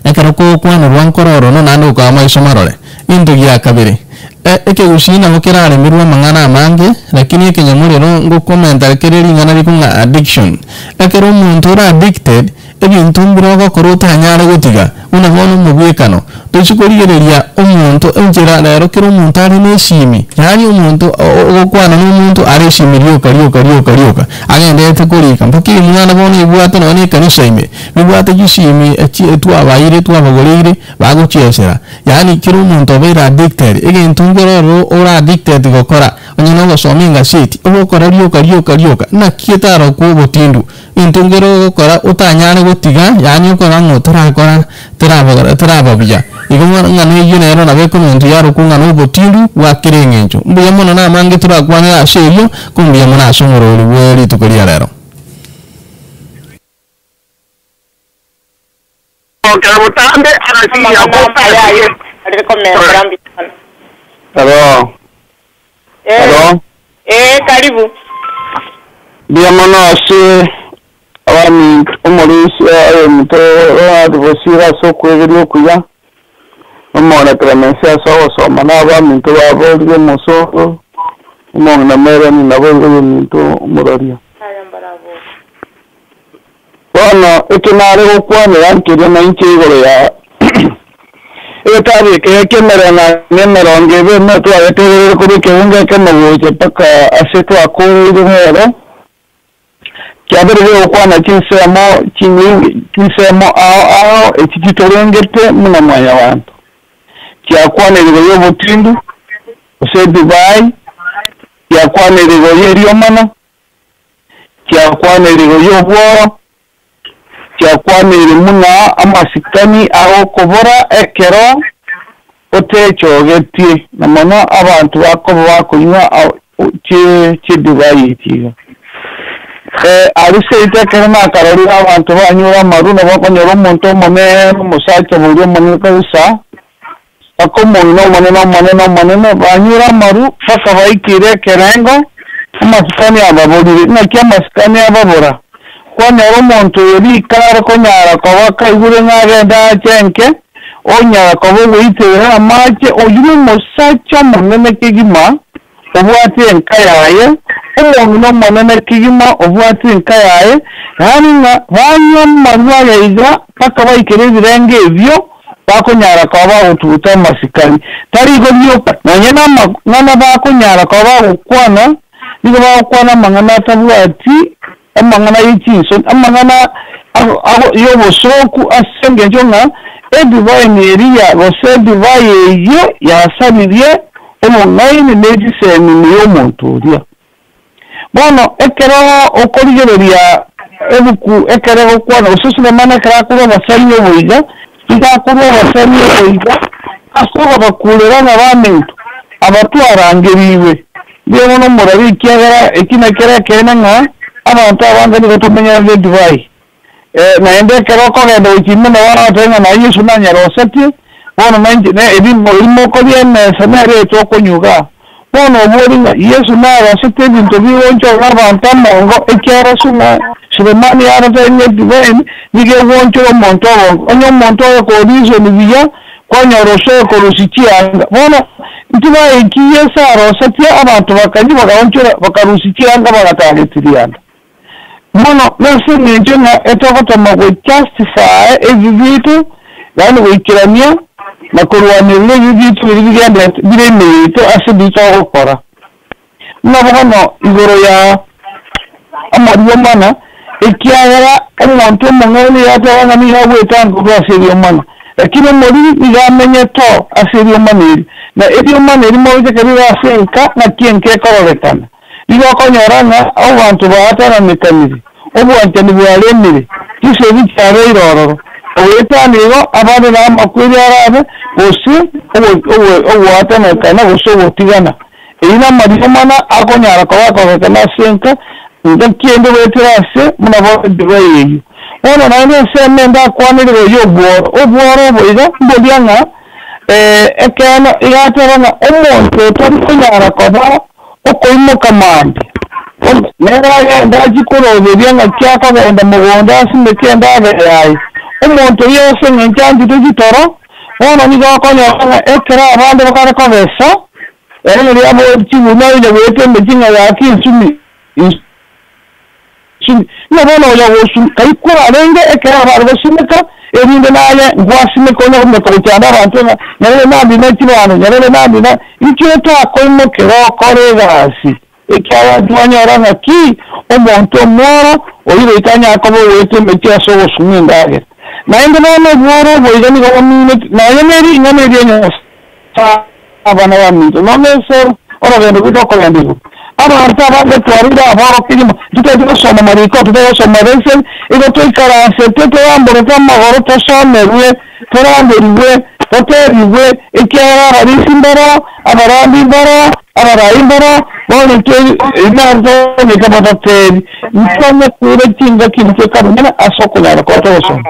ekero kogokwanerwa nkororo naende gokaba maiso marore. Gento gia kabere, ekegusii nabo keraremerwe amang'ana amange, lakini ekenyamorero ngokomenta kere ring'ana riko ng'a addiction. Ekero omonto ore addicted, Ebinto mbire ogokora otanyare gotiga, buna bono omogwekano. Tochi korigereria omonto enchera rero kera omonto are nesimi, yaani omonto ogokwana nomonto are esimi rioka rioka rioka rioka, agendererete korika mpaka ebimwana bono ebibwate nonya na ekanisa ime, bibwate chisimi echi twabaeire twabagoreire bagochiesera. Yaani kera omonto obeire addicted, egento nkere ororo ore addicted gokora, onye nogosoma engaseti, ogokora rioka rioka rioka, naki etarokwa obotindu. Intwe nkere ogokora otanyare gotiga, yaani okora ng'a otarakora terabogora teraba buya. Igo bono ng'a neyio nero nabo ekomentwa yarokwa ng'a nobotindu bwa kera eng'encho. Mbuya mono namange torakwanere ase eyio, ko mbuya mono ase omorori bwe rituko ria rero. Gokera botambe agasiria Amang'ana amaya aye Hello. Hello. Eh, karibu. Mbuya mono ase abaminto omorisia oyominto Ronald Bosire ase okwegeria okuya, omong'ina Clemency ase ogosoma na abaminto baborire omosongo, omong'ina Melanie naboigo oyominto omoraria. Bono eke nare gokwanera nkeria nainche igoro ya egetabu eke ki'emereng'anio emerongo ebere na twagetegereire korwa ekebungo ekemo gocha mpaka ase twakoreire rero, kiabeire gegokwana chinsemo chinyinge chinsemo ao ao echi chitorengete buna mwanyabanto. Chiakwana igoro y'obotindu, gose edivai, chiakwana igoro y'eriomana, Chiakwaneire igoro y'obworo, chiakwaneire buna amasikani agokobora ekero otechogetie, na mono abanto bakoba bakonywa chidivai echi iga. Aria seito ekero nakarorire abanto banyure amaru, nabo okonyora omonto omonene, omosacha boria omonene kabisa, Mpaka omong'ina omonene, omonene, omonene, banyure amaru mpaka baikire ekerengo, amasikani ababorire. Naki amasikani ababora? Kwanyora omonto oyo rika are konyara koba kaigure ng'a agende aache enke, onyara koba ogoitera amache, oyio nomosacha omonene kegima, obwate enka yaye, omong'ina omonene kegima obwate enka yaye, yaani ng'a banywa amarwa aya iga mpaka baikere ebirengo ebio bakonyara koba bagotuguta amasikani. Tari igo rioka, nonye namang'ana bakonyara koba bagokwana, nigo bagokwana amang'ana atabwati amang'ana ye chinsoni, amang'ana y'obosooku ase engencho ng'a edivai neria gose edivai eyio yasaririe obong'aini ne chisemi ime y'omonto oria. Bono ekero okorigereria ebuku ekero egokwana gose Sulemani ekero akorwa obosemi oboiga, nigo akorwa obosemi oboiga ase okobakurera ng'a baminto aba twarangerigwe. Mbuya mono omoraria ekiagera eki nakere ekeene ng'a abanto abange nigo tomenyerete edivai. Naende ekero okogenda gochia ime nabo oragotebe ng'a naye Yeso nanyerosetie, bono nainche ne erimo rimokoria emesa nere eye tokonywa igaa. Bono obori ng'a Yeso narosetie ebinto bigonchorera abanto amongo, ekiagera Sulemani yarotire ng'a edivai nigo egonchora omonto obongo. Onye omonto oye korisoni buya, kwanyora osoe korusia chianga. Bono ntibaeki Yeso arosetie abanto bakanywa bagaonchora bakarusia chianga bagatagetiria anda. Bono nase engencho ng'a etogotema go justify ebibe biaito, yaani goikerania na korwanerera ebibe biaito biria bigendererete bire ime yaito ase ebi togokora. Buna bono igoro ya amariomana, ekiagera omonto omong'aini nigo ateba ng'a nigo agwetanga korwa ase eriomana, lakini omoriri nigo amenyete oo ase eriomana erio. Na eriomana eri moroche ekero rire ase enka, naki enka ekororekana? Nigo okonyora ng'a abanto baatananekanire, obwanchani bwaremire, chisegi chiabeire ororo. Ogoetania igo, abande na amakweri arabe, gose ogoatananekana gose ogotigana. Eyio namariomana akonyara koba akororekana ase enka, engaki ende goetera ase buna bono edivai eyio. Bono naende ensemo ende akwanire igoro y'obworo. Obworo obo iga mboria ng'a ekeene iga ateba ng'a omonto otari konyara koba okoimoka mambia, nere agende achie koroberia ng'aki akogenda mogondo asimeke endagera yaye. Omonto oyio ase eng'encho anchete chitoro, bono nigo okonyora ng'a ekero abande bakare kogesa, ere nari aboe chiguna onya goeta emechie ng'a gaki insumi, insumi. Ng'a bono onya gosumi, kai kwarenge ekero abare gosimeka, erinde naye ngwasimeka onya komeka gochanda abanto ng'a nyarebe nambina chibando, nyarebe nambina, inki otakoimokera okore egasi? Ekiagera twanyora ng'a ki omonto omworo oyio goika anyare koba ogoeta emechie ase ogosuma endagera. Naende bono obworo obo iga nigo bomineti, nonya nering'ana eria Nyasae abana baminto, nonya ase orogendo rwaito okogenda igoro. Abanto abange twabeire aborokereria mono, totagete gosoma amariko, totagete gosoma leseni, igo toikaransete toramborete amagoro tosomerwe, toranderigwe, totebigwe, ekiagera abarisia mbaroo, abarambi mbaroo, abarai mbaroo, bono intwe inarotonyeke batotebi, ntitwanya koira chingaki intwe kabere ase okonyara koba togosoma.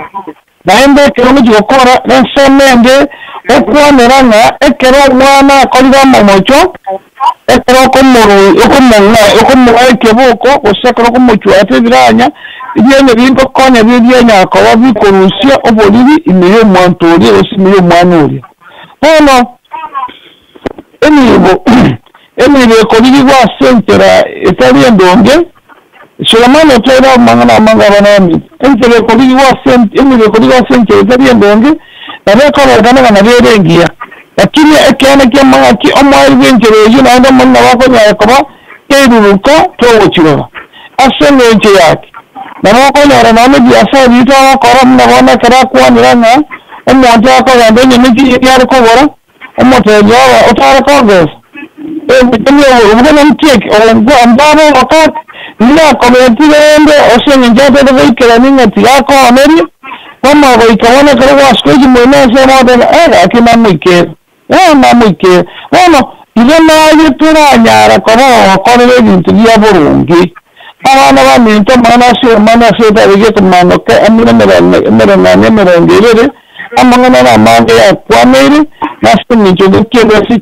Naende ekero ngochia gokora nensemo ende, okwanera ng'a ekero omwana akorire amamocho, ekero okomong'a ekeboko, gose ekero okomochwata ebiranya, ebianya bingokonya biria koba bikorusia oboriri ime y'omonto oria gose ime y'omwana oria. Bono enibo enibo ekoririgwa ase enchera etari endonge, Sulemani otoire amang'ana amange abana baminto. Enchera ekorigigwa ase enibo ekorigwa ase enchera etari endonge, nabo ekororekana ng'a nabo ere engiya. Lakini ekeene ki'amang'ana ki omoerio bw'enchera eyio naende omonene nabo akonyara koba keiruruka togochirora. Ase engencho yaki, nabo okonyora nonya ebiasara biria togokora buna bono ekero akwanera ng'a omonto akogenda onye ne chinyeni are kogora, Omotebi obo otare kogesa, Obogeni ntieke, mbaba obokati, ninakobetire rende ase engencho atete goikerania ng'a tigakooneria, kwamanya goika bono ekero gwasuka chimoino ase ogoteba, Eh, gaki namoikere, eh, namoikere. Bono igo naye toranyara koba ogokorera ebinto bia boronge. Abana baminto, amang'ana ase omwana ase etariki ekomanoka emere emereng'anio emerongo ebere, Amang'ana namange yakwaneire, na ase engencho gokende ase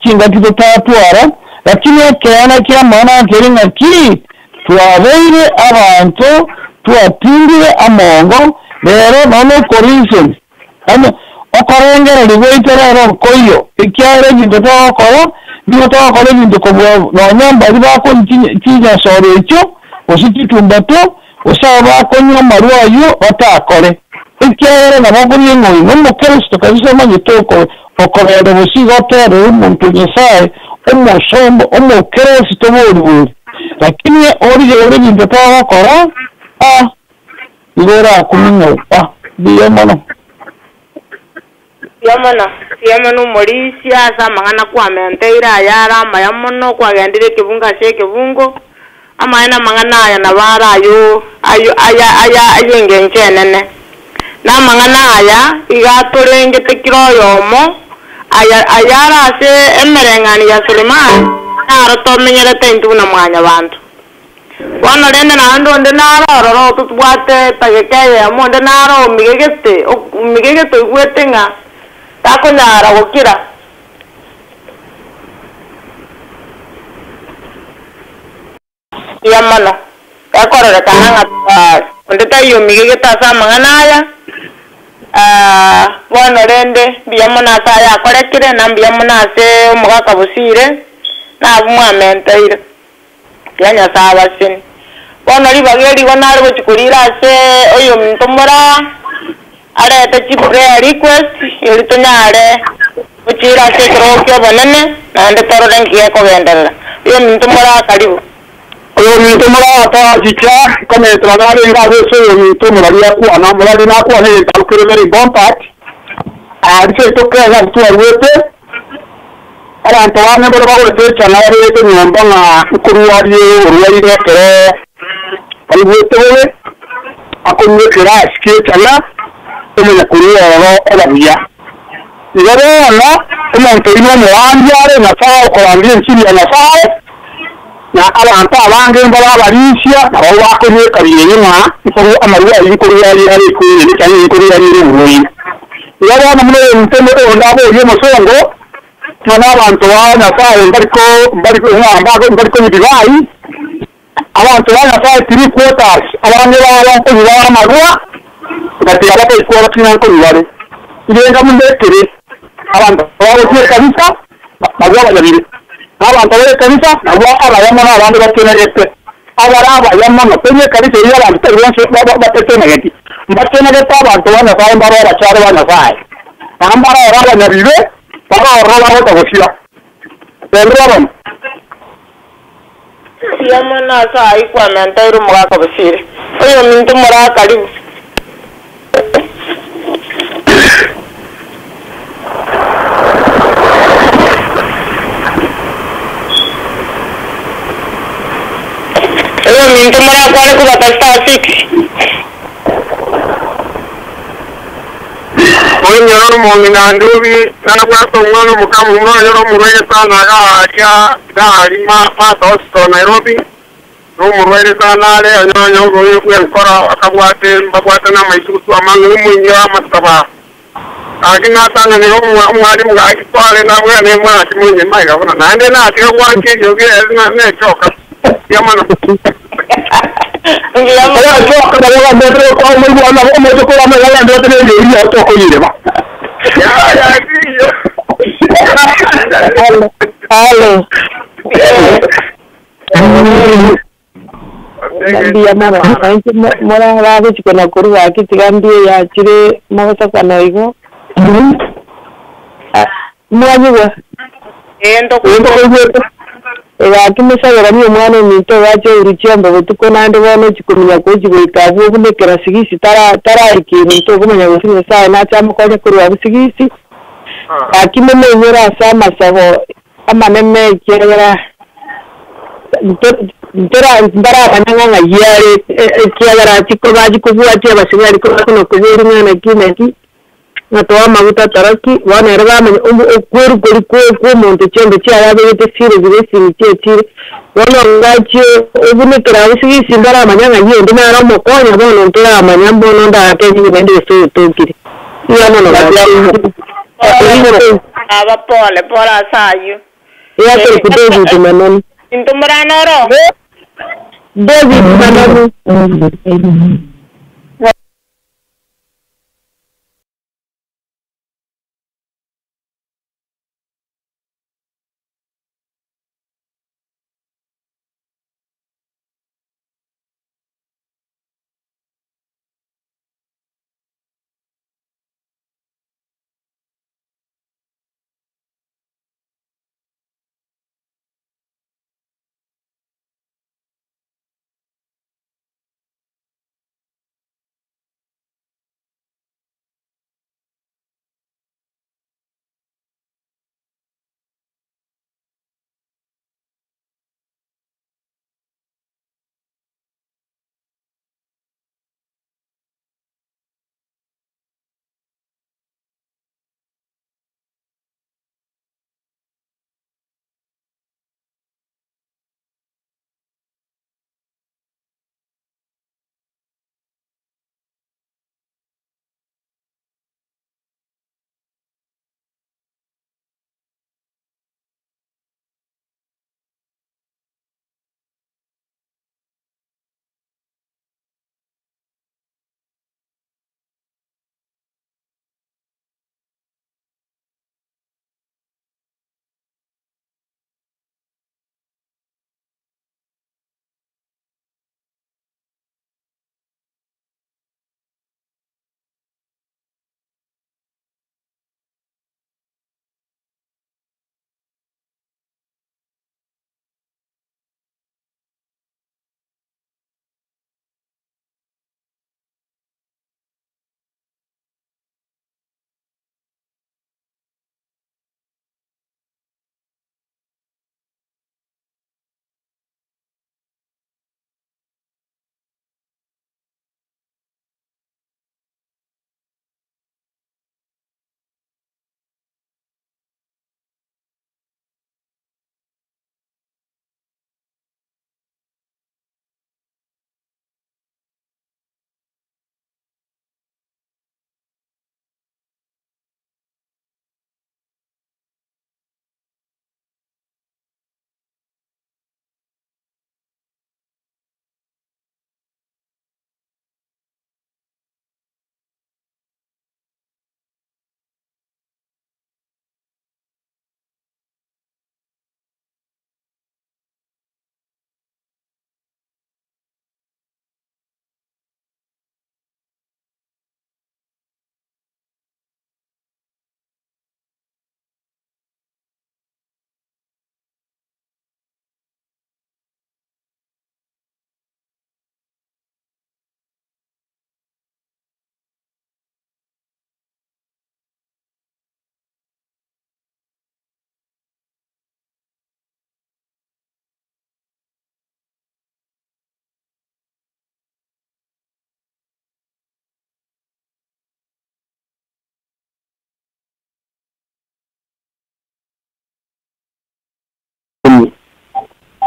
chingaki totatwara, lakini ekeene ki'amang'ana nkeri ng'a ki? Twabeire abanto twatindire amongo, rero nonya okoreason, yaani okorengereria gwaito rero nkoiyo, ekiagera ebinto togokora, nigo togokora ebinto kobua nonya mbaria bakonywa chinyasore echio, gose chitumbato, gose aba bakonywa amarwa ayio batakore, ekiagera nabo okoria eng'oi na omokristo kabisa omanyete okogenda gose igo oterere omonto o Nyasaye omosomba omokristo bori bori, lakini origererie ebinto togokora ah igo orakumie ng'a ah mbuya mono. Mbuya mono, mbuya mono omorisia ase amang'ana kwamenteire aya are amaya mono, kwagendire ekebungo ase ekebungo, amaene amang'ana aya nabo are ayo ayo aya aya ay'engencho enene. Na amang'ana aya iga atorengete kera oyomo, aya ayare ase emereng'anio ya Sulemani, naro tomenyerete intwe buna mwanyabanto. Bono rende naende onde nare ororo totbwate etageka eyemo, onde nare omigegete, omigegete oigwete ng'a takonyara gokira. Mbuya mono, ekororekana ng'a tware. Onde taiyo omigegete ase amang'ana aya. Bono rende mbuya mono ase aya akorekire, na mbuya mono ase omogaka Bosire, na abwo mwamenteire. Tiga Nyasae abaseni. Bono ribaga eri igo nare gochia koriira ase oyominto moraa, arete chi prayer request, erio tonyare gochiira ase ekerogo ki'obonene, naende torore nki gekogenderera. Oyo ominto morakaribu. Oyo ominto moratachicha kometera narenga ase oyo ominto morari akwana morari nakwana egento kere very important ariseito kega twarwete abantu bane bari bagorete echana barete nyomba ng'a nkorwarie orwaire ekero barigwete bobe akonywa ekerasi kia echana omanya korwa oro oba buya igo bono omonto oino omorambi are nyasaye okorambia ensiri ya nyasaye na abantu abange mbara abarisia nabo bakonywa ekabiri ng'a nkorwa amarwayi nkorwarie are ekwere nechana nkorwarie oborwaire igo bono muno omonto oyo ndaboria omosongo ng'a abantu ba nyasaye mbariko mbariko ng'a mbariko divayi abantu ba nyasaye three quarters abange baba nkonywa amarwa ngatiga bataikora kina nkonywa bare irenga mundekere abantu bagotie kanisa nabwo abanyabire n'abantu bari kanisa nabwo abayamo n'abandi bakenegete abari abayamo no penye kanisa eri abantu tari bonse batekenegeti mbakenegete abantu ba nyasaye mbaro abakyaro ba nyasaye nambara ora abanyabire barorora bagota gosira rero babona Yamana ase aikwame ntaire omogaka bosire. Oyo ominto morakaribu. Oyo ominto morakware kobata star six. Onyora omong'ina ndubi nabwate omwana omukamu onyora omurwaire sana garia gari mata hospital Nairobi n'omurwaire sana are onyonya ogoyo bwenkora akabwate mbabwate n'amaisugutu amange omuinyora amasaba agi natang'anira omwarimu gagitware nabwene mwana kimunye maigabona naende natiga gwake ekio nechoka yamana Halo. Mbuya mono nainche morabagochikana korwa gaki tiga mbie yachire mogosakana igo mwanyigwa egaki mosaberani omwana ominto ogacha oruchiombe botuko naende bono ochikomenya kochi goika abwo obunekera sigisi tararikire nto okomanya gose nyasaye nacha amokonye korwa abwo sigisi gaki momoinyore ase amasabo amanene ekiagera ntaramanya ng'a ng'ai are ekiagera chiko bachikobwatia abasigari kono kobori ng'a naki naki ng'atoa amaguta taraki bono ere bamanya okweru kori kwa omonto chiombe chiaye abegete sire zire esimi chiechire bono ngachie obunekera abwo sigisi ntaramanya ng'ai ende nare omokonya bono ntoramanya mbono ndakenyire naende gose otokire iga mono gaki Aba pole pole ase aywo. Yakore ku David Manoni. Into moranoro. David Manoni.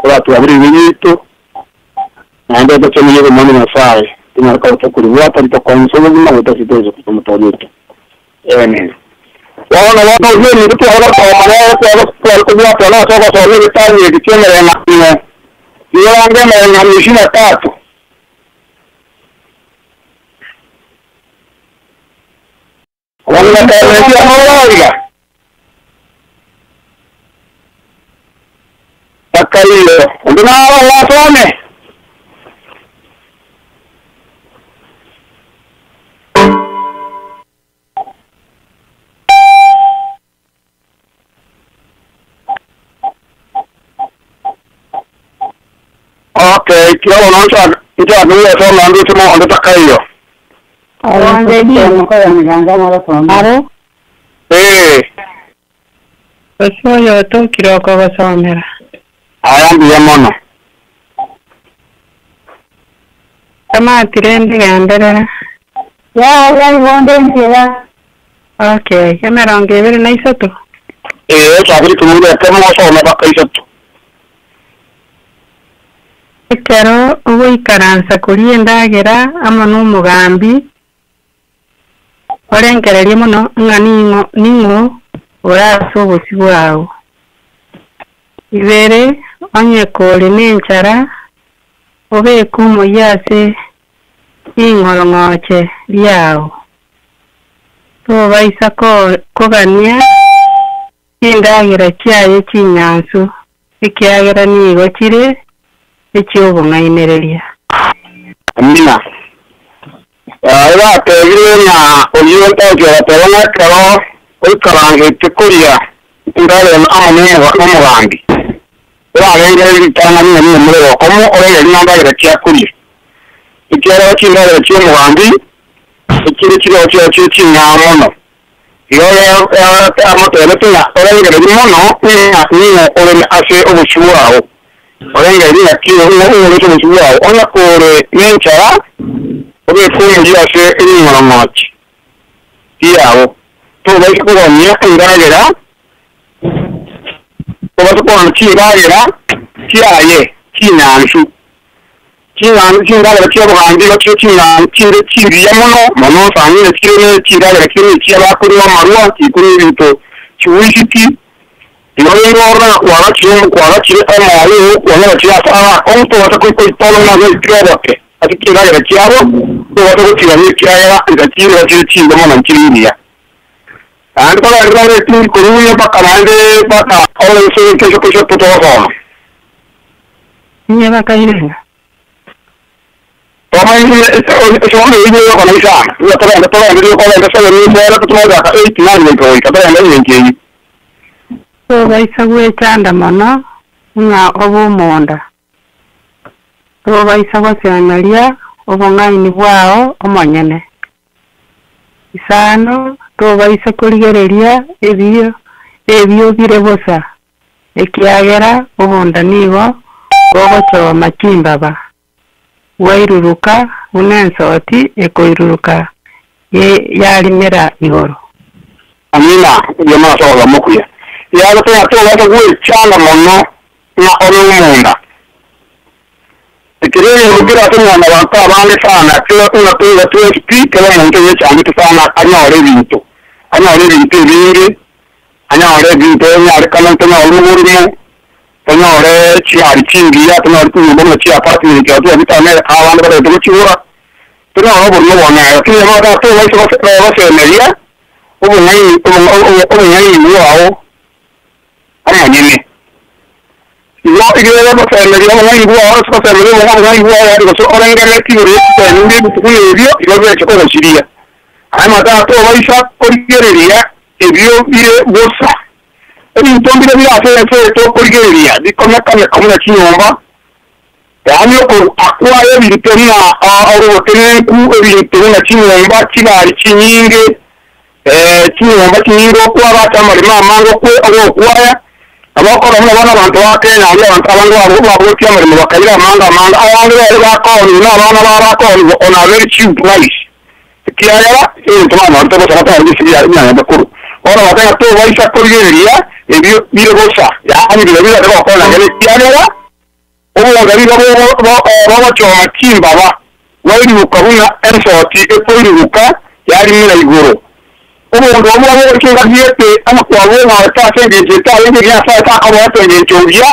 Oratwabere ebibe biaito, naende otochenirie obomwani Nyasae, tonyare koba tokoribwata ritokoonsa obogima goeta ase Yeso Kristo Omotoori oito. Amen. Bono bono oyio ominto tware gosoma nere tware tware kobwatana ase ogosoma egetabu eke ki'emereng'anio, nigo emereng'anio isini na tatu. Abande bakaebesia amang'ana iga, Bakaiyo, onde naro orasome? Okay, tiga bono nchake nchake gwesoma nduche mogondo takaiyo. Aro Eh, ase oyo otokire okogosomera. aya mbuya mono. Kamatire ndigenderera. Ya igo nchera. Okay, emerongo ebere na isato. Eh, chakiri tumure kemo gosoma mpaka isato. Ekero ogoikaransa koria endagera amo na omogambi, orengererie mono ng'a ning'o ning'o ore ase obosio bwao. Ibere, onye kore na enchara, obeke omoyio ase ring'orong'oche riao. Tobaisa kogania chindagera chiaye chinyansu, ekiagera nigo chire echi'obong'ainereria. Amina. Ebatebire ng'a oyio ntoki ogateba ng'a ekero oikarangete koria endagera amo nomogambi, orarengererie ritang'ani ng'a nigo more okomo, oregererie ng'a ndagera ki akoria. Ekiagera chindagera chi'omogambi echire chireo chiao chire ching'ao mono. Igo amotebete ng'a orengererie mono ng'a ning'o ore ase obosio bwao. Orengererie ng'aki ng'o ore ase obosio bwao. Onye kore nenchara, obeke omoyio ase ring'orong'ochi riao, tobaisa kogania endagera, tobaisa kogania chindagera chiaye chinyansu. Ching'ansu chindagera chi'obogambi igo chire ching'ansu chinde chingiya mono mono, sang'ina chire ne chindagera chire nechia bakonywa amarwa, chikonywa ebinto chiwisiki. Igo rende orore ng'a kwagachire kwagachire omoyo oo kwanyora chire ase abakong'u tobasa koitona buna gwaitire obote ase chindagera chiabo, tobasa gochigania ekiagera insa chire igo chire chimbe mono nchire ingiya. Naende togenderere ore etindi korwa mpaka naende mpaka ore ense kesho kesho totogosoma. Inye bakairenga. Esoma eyio eyokona isano, nigo togende togende nigo kogenda seven esere totumare goaka eight nine goika goika togende engencho eyio. Tobaisa gwechanda mono ng'a obe omonda. Tobaisa gosemeria obong'aini bwao omonyene. Isano, tobaisa korigereria ebio ebio bire bosa, ekiagera obonda nigo bogochoma chimbaba, bwairuruka buna ensoti ekoiruruka yarimera igoro. Amina, mbuya mono ase ogosoma okuya. Yagoteba tobasa gwechanda mono ng'a obe omonda. Ekero egento kere ase mwanyabanto abange sana, kera ng'a toiga twensi pi, kera omonto oyechandete sana anyore ebinto, anyore ebinto ebinge, anyore ebinto enyarekana tonyore oborimo, tonyore chigari chingiya, tonyore chinyomba buna chia apartment ekero twabete America abande barete gochigora, tonyore oborimo bong'aini. Lakini bono tobaisa gosemeria obong'aini obong'aini bwao omonyene. Igo igere gosemeria obong'aini bwao ase gosemeria obong'aini bwao yaani gose orengereretie igoro ye chisemi na ebinto buna ebio, igo bireche kogosiria. Aye matata tobaisa korigereria ebio bire bosa. Ebinto mbire bire ase ense eye tokorigereria bikomekameka buna chinyomba, yaani okoakwaya ebinto buna obotenenku, ebinto buna chinyomba, chigari chinyinge, chinyomba chinyinge okoagacha amaremo amange okwe ogokwaya, nabo okora buna bono abanto ba Kenya aria abanto abange babogotie amaremo bakaira amange amange, abange bare bakooniwa na abana babo bakooniwa on a very cheap price, ekiagera ebinto banyorete bosa batari gose bianyarete korwa. Bono bateba tobaisa korigereria ebio bire bosa, yaani biria birarebe gokonya kere ekiagera. Obonda nigo bogochoma chimbaba, bwairiruka buna ensoti ekoiriruka yarimera igoro. Obonda obwo bwabogoretie engaki gete amakwabo ong'orete ase engencho etarenge eria Nyasae takoboete engencho buya.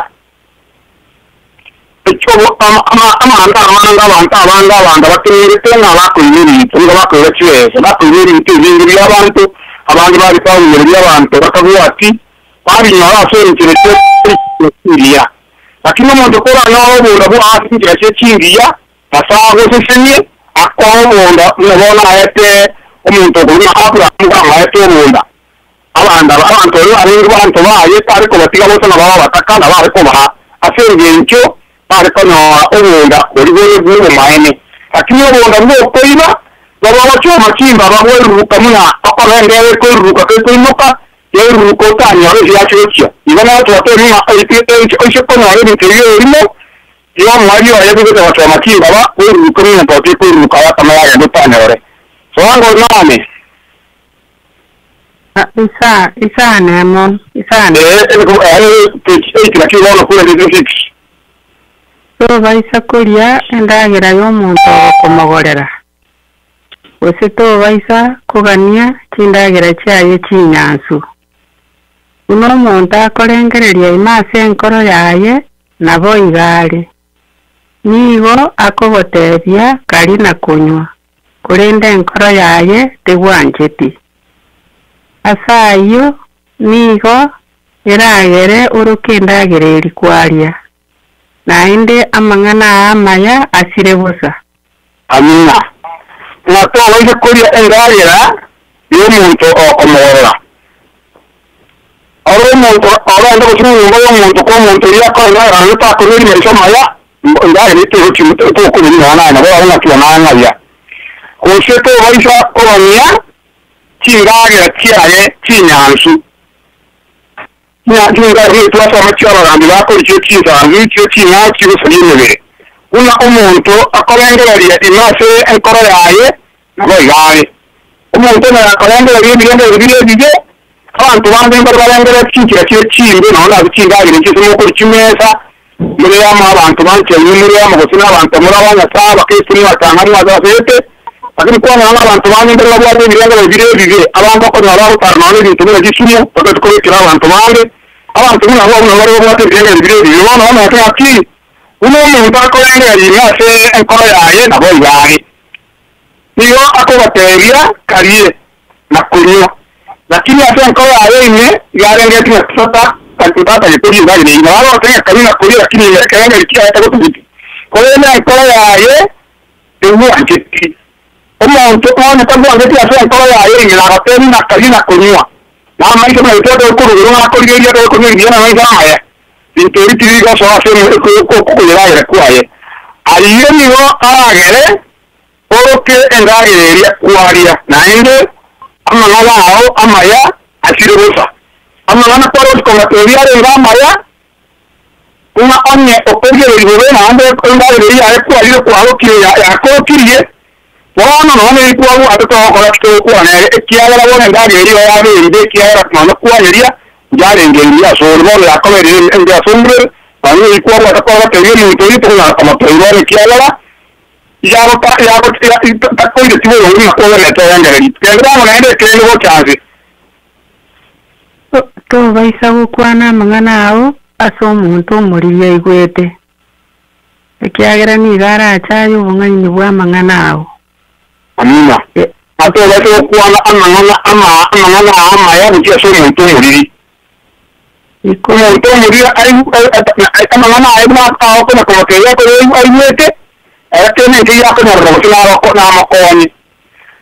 Amanda amange abanto abange abanda batenerete ng'a bakoiba ebinto, nigo bakoiba chibesa, bakoiba ebinto ebinge bi'abanto, abange babitabugereria abanto batabwati, babinyora ase enchera chingiya. Lakini omonto koranyore obonda bwa ase enchera chie chingiya, Nyasae agosesenie, akoe obonda buna bono aete omonto okorwa Abrahamu bwamaete obonda. Abanto aba, abanto baria barenge banto baye, tare kobatiga bosa na babe abataka, na bare kobaa, ase engencho bare konyora obonda boria bore bw'obomaene. Lakini obonda bw'okoiba bobogochoma chimbaba bwairuruka buna okorenda ere ekoiruruka kekoimoka, yairuruka otanyora ase yache gochia. Igo nabo twatebire ng'a oise konyora ebinto ebio erimo, igo omoerio oye bigocha gochoma chimbaba, bwairuruke buna entoti ekoiruruka yakama yagenda otanyore. Soa ng'o nane. Isa, isane mo, isane. Eight naki bono kwerende six. Tobaisa koria endagera y'omonto ogokomogorera, gose tobaisa kogania chindagera chiaye chinyansu. Buna omonto akorengereria ime ase enkoro yaye, nabo iga are. Nigo akogotebia kari na konywa, korende enkoro yaye tegwancheti. Ase ayio nigo eragere oroke endagera eri kwaria, naende amang'ana aya amaya asire bosa. Amina. Ng'a tobaise koria endagera y'omonto okomogorora. Ore omonto orende gose enyomba y'omonto kwa omonto oria akore endagera naende takoria maiso maya, endagera etegochi tokoria nonya naye nabo orang'aki nang'aria. Gose tobaisa kogania chindagera chiaye chinyansu. Chindagera twasoma chia abagambi bakoria chio chinsansu chio ching'ao chigosaria emebere. Buna omonto akorengereria ime ase enkoro yaye nabo iga are. Omonto naye akorengereria ebirengererio bire ebibe, abanto bande mbare barengereria chinchera chire chimbe nonya nabo chindagera echi ase mokori chimesa, muri amo abanto banchaine muri amo gose na abanto muri abanyasae abakristo mwatanga mwasasete, lakini kwanyora na abanto bande mbare babwate ebirengererio bire ebibe, abanto okonyora bagotara nonya ebinto buna chisumu, batari kobekera abanto bande, abanto buna abwo nabo bare babwate ebirengererio bire ebibe. Bono bamanyete ng'aki, buna omonto akorengereria ime ase enkoro yaye nabo iga are. Nigo akobatebia karie na konywa, lakini ase enkoro yaye ime yarengeretie ng'a tata tatagete endagera eyio. Nabo agoteba ng'a karie na koria, lakini ekerengererio kiaye tagotagete. Korende enkoro yaye tegwancheti. Omonto onye tagwancheti ase enkoro yaye ime nagotebia ng'a karie na konywa, na amaiso maito atokoruguru ng'a akorigereria atokonywa ebiya na amaiso amaya, binto ebi tibirigosoa ase okoyeragera kwaye. Ayio nigo aragere oroke endagera eria kwaria, naende amang'ana ao amaya asire bosa. Amang'ana kwaroche komatebia arenge amaya, ng'a onye okorigereria bobe naende endagera eria yaye kwarire kwarokire yakorokirie, bono nonya erikwabwate togokora ki togokwana ere, ekiagera bono endagera eria yabeire, ekiagera nonya kwayeria, yarenge engiya ase ore, bono yakoberire embe ase omobere, nonya erikwabwate kwabatebia omonto oyio tokonyara komotebia bono ekiagera, takoireti boronge buna kwogenete orengereria. Kende bono naende ekende gocha nse. Tobaisa gokwana amang'ana ao ase omonto omoriri aigwete. Ekiagera nigo arachaye obong'aini bwa amang'ana ao. Amina. Atobaise gokwana amang'ana amang'ana amaya gochia ase omonto omoriri. Omonto omoriri amang'ana aye buna agokonya komotebia aigwete, ekene enke yakonyorora gose namokonye.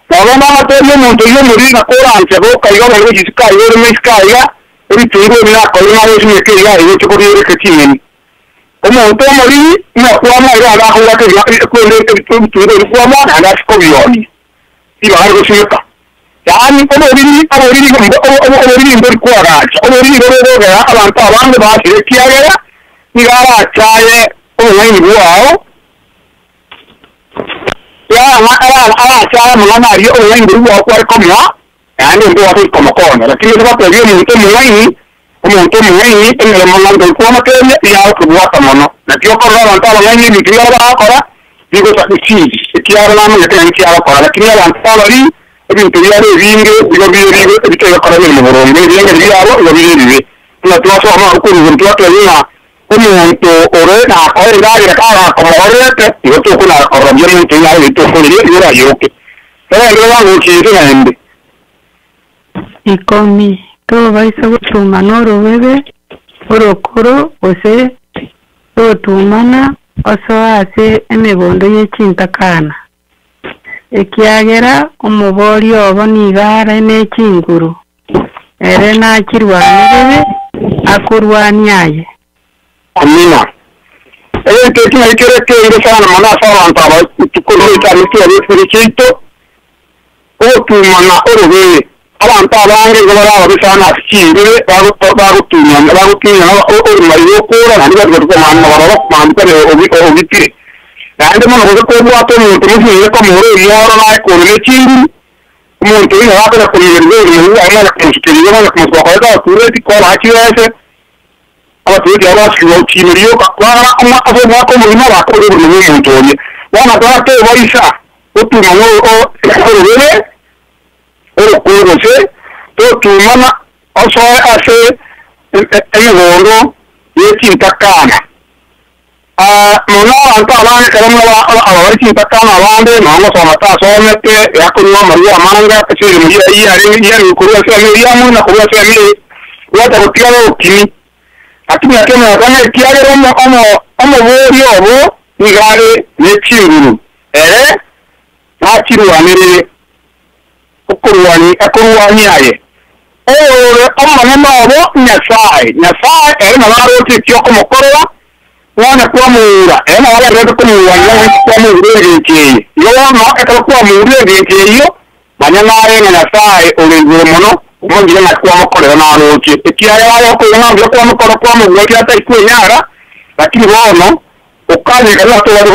Nabo namatebia omonto oyio omoriri nakoranche gokaiga obere gochia isiko aiga oreme isiko aiga, ebitunguo ebi nakore nagosimeka iga aiga oche kobiereka ching'eni. Omonto omoriri nakwama iga naende akobwata kwende ebitunguo ebi kwama naende ase kobionia. Igo gosimeka. Yaani oboriri oboriri oboriri mbori kwagacha, oboriri borogera abanto abange basire ekiagera, nigo arachaye obong'aini bwao, arachaye amang'ana aria obong'aini boria bwao kware komoa, naende mbwate komokonya. Lakini ase batebia omonto omong'aini, Omonto omong'aini emeremo ng'a ntoikwomoteebia, nigo agokebwata mono. Naki okorora abanto abang'aini ebinto biabo bagokora bigosa esiri, ekiagera namanyete ng'a ninki agokora. Lakini abanto abarii, ebinto biabo ebinge nigo bire bibe ebitari gokora emeremo boronge, ebiengeri biabo nigo bire ebibe. Buna twasoma agwo korwa igoro twatebia ng'a omonto ore nakoa endagera kagakomogorerete, igo tokonara korora buya monto oyio aye tokoreria igo orayoke. Torendere bwango gochia inse naende. Ikomi, tobaisa gotumana orobebe orokoro, gose totumana osoe ase emegondo ye chintakana, ekiagera omoboria obo nigo are ne chinguru, ere nachirwanerere akorwanie aye. Amina. Egento eki naki kere ekenge sana mono ase abanto aba rituko rigocha ase ebiasuri chiaito, ogotumana orobebe. Abanto abange igo bare ababe sana ase chimbebe bagotunyana bagotunyana oromari rw'okoora naende batiga komana baroro komambia obitire. Naende mono gose kobwate omonto mosinge komora omworo naye kore ne chinguru, omonto oyio nabo akonya komigerigwa obogima bwaye manya komosukeria igo manya komosuka koreta abatureti kobaa chibese. Abatureti aba basikigwa gochia ime rioka, kwagera ase omwaka omogima bakorire oborimo bw'omonto oria. Bono tara tobaisa gotumana orobebe orokoro gose totumana osoe ase emegondo ye chintakana. Mono abanto abange ekero aba bare chintakana abande nonya ngosoma tasomete, yakonywa amarwa amange ase emeremo yaye yarenge korwa ase ime eria amo na korwa ase ime eye, bwata gotigara obokimi. Lakini ake omogaka ekiagera omoboria obo nigo are ne chinguru, ere nachirwanerere okorwania akorwanie aye. Oyore omonene obo Nyasae, Nyasae ere nabo aroche eki okomokorera, kwanya kwamoura, ere nabo agendererete komorwania goika kwamoura engencho eye. Igo bono ekero kwamourire engencho eyio, manya naye ng'a Nyasae ore igoro mono omanyire ng'a kwamokorera naroche, ekiagera aye okoigwa ng'a mbuya kwamokora kwamobwatia atari kwenyara, lakini bono okanyeka buna tobare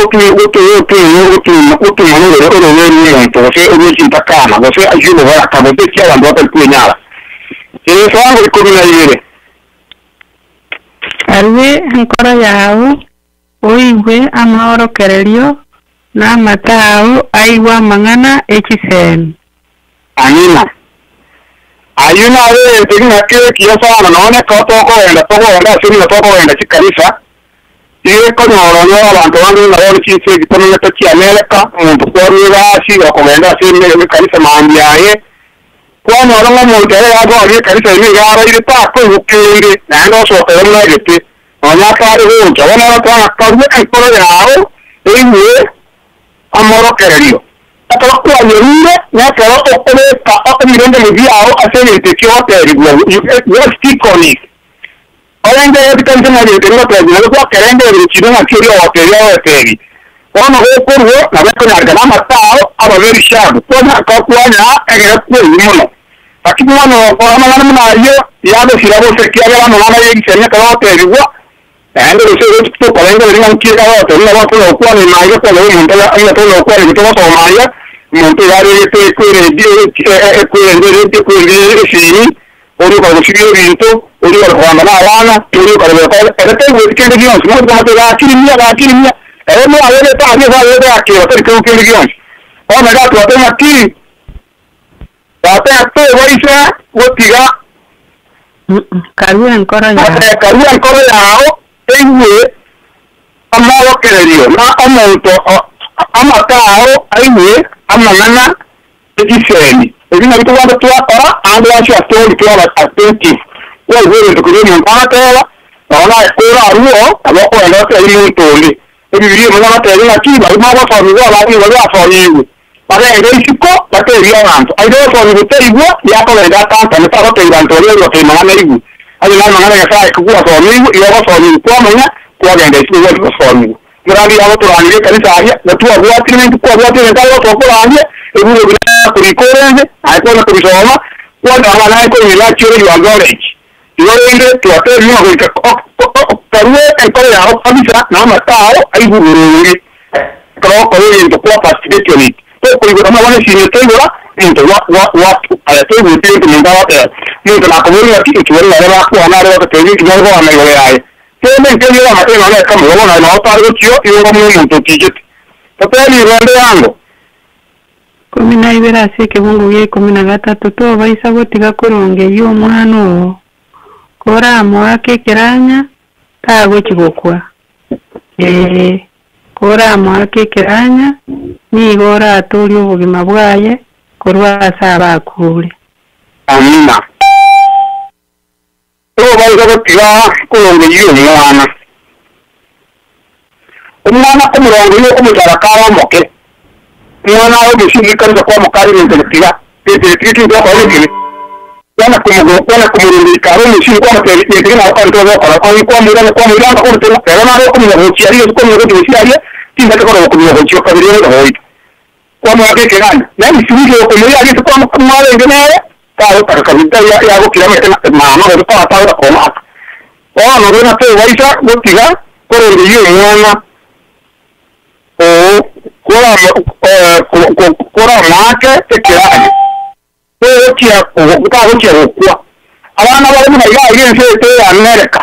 gotumana orobebe rw'omonto gose orwe chintakana gose ase obobaraka gose eki abanto batari kwenyara. Egesango 12. Karue enkoro yao, oigwe amaorokererio, na amato ao aigwe amang'ana e chisemi. Amina. Ayio naro egento ng'ina kere ekiya sana nonya ekero tokogenda tokogenda ase buna tokogenda chikanisa, igo ekonyora onyore abanto bande buna bono chinse echi tomenyete chiamereka, omonto kwarwa egasi okogenda ase ekanisa mambia aye, kwanyora ng'a omonto ere yagoria ekanisa ime iga araire takoigwa kende, naende osoka buna egete, nonya atare gocha. Bono ogoteba ng'a karue enkoro yao eigwe amorokererio. Ekero kwanyorire, nekero okobeka ebirengererio biao ase egento ekio ogoterigwa, you stick on it. Orengererie kanisa ng'a egento keria ngotebi, nabo gwakerengereria gochia ng'aki oria ogotebi agotebi. Bono gokorwa nabo ekonyarekana amato ao aba very sharp, kwanya kwanya egere kweigwa mono. Lakini bono okora amang'ana buna ayio, yagosira gose ekiagera amang'ana ya egisemia ekero ogotebigwa, naende gose tokorengereria ng'a nki agotebi nabo okonya gokwana ime aiga kwanyora omonto ng'a tonya gokwana ebinto ogosoma aiga, omonto iga aregete ekweredio ekwerendio esimi, oria okare gosibia ebinto, oria okare kogamba na abana, oria okare gokora ere taigweti kende gionsi, mono tokamate gakirimia gakirimia, ere mwaberete aria ase aberete gakeba tari kegwa kende gionsi. Bono iga twateba ng'aki, twateba tobaisa gotiga Karue enkoro yao. Karue enkoro yao eigwe amorokererio na omonto amato ao aigwe amang'ana egisemi. Ebi nabio tobwate twakora ande ase atori twaba attentive. Kwaigwa ebinto korwa omonto agateba, nonya naye kore aruo, nabo okogenda otebie omonto onde. Ebibiria ebimo bagatebia ng'aki, baria bagosomigwa abande nigo basomigwe. Bagende isiko batebie abanto. Aye gosomigwa taigwa, yakogenda atantane tagotebia banto baria baria batebia mang'ana aigwe. Aye na amang'ana Nyasaye kogwasomigwe, igo ogosomigwa kwamanya, kwagenda isiko gwachi gosomigwa. Morandi yagotorangeria ekanisa aria, na twabwatire nintwe kwabwatire egento agotoa korandia, ebiro buna korika orense, naye kwanya kobisoma, kwanyora ng'a naye koinyora achiore your knowledge. Igo rende twatebia ng'a goika karue enkoro yao kabisa na amato ao aigwe boronge. Ekero ogokora egento kwa fascination it. Tokoigora buna bono esimi etoigora, Omonto gwa gwa gwa aye toigweti gento monto agoteba. Omonto nakoboria ng'aki inki baria baria bakwana are bagotebia inki bare kogamba igoro yaye. Kende nkeria oramate nonya ekemo, bono naye nao otare gochio igo buna omonto otichete. Totebi rende yango. 12 ase ekebungo gia 13 Tobaisa gotiga korongeyia omwana oo, koramoake ekeranya, tagochi gokwa. Ee, koramoake ekeranya, nigo oratoorie obogima bwaye korwa ase abakuure. Amina. Tobaisa gotiga korongeyia omwana. Omwana komorongeyia okomochara kare omoke. Omwana are omosingi kanisa kwamokania egento gotiga, gento eki tiga gokora ekibe. Kwana komogo kwana komorongeyia kare omosingi kwamotebia egento eke nabo kare togokora. Onye kwamoirana kwamoirana mpaka orotema, rero nare okomanya gochia aria gose kwamanya gochia gochia aria, tintake korora okomanya gochia kabere gocha goita. Kwamoaka ekeganda, na emisiri egokomoria aria ase mwarenge nere, tagotaka kabisa yagokira amate ng'a mama gose tata agotaka komoaka. Bono buna tobaisa gotiga korongeyia omwana oo koramoake ekeranya, tagochia gokwa. Abana bare buna iga aiga ense yaito ya America,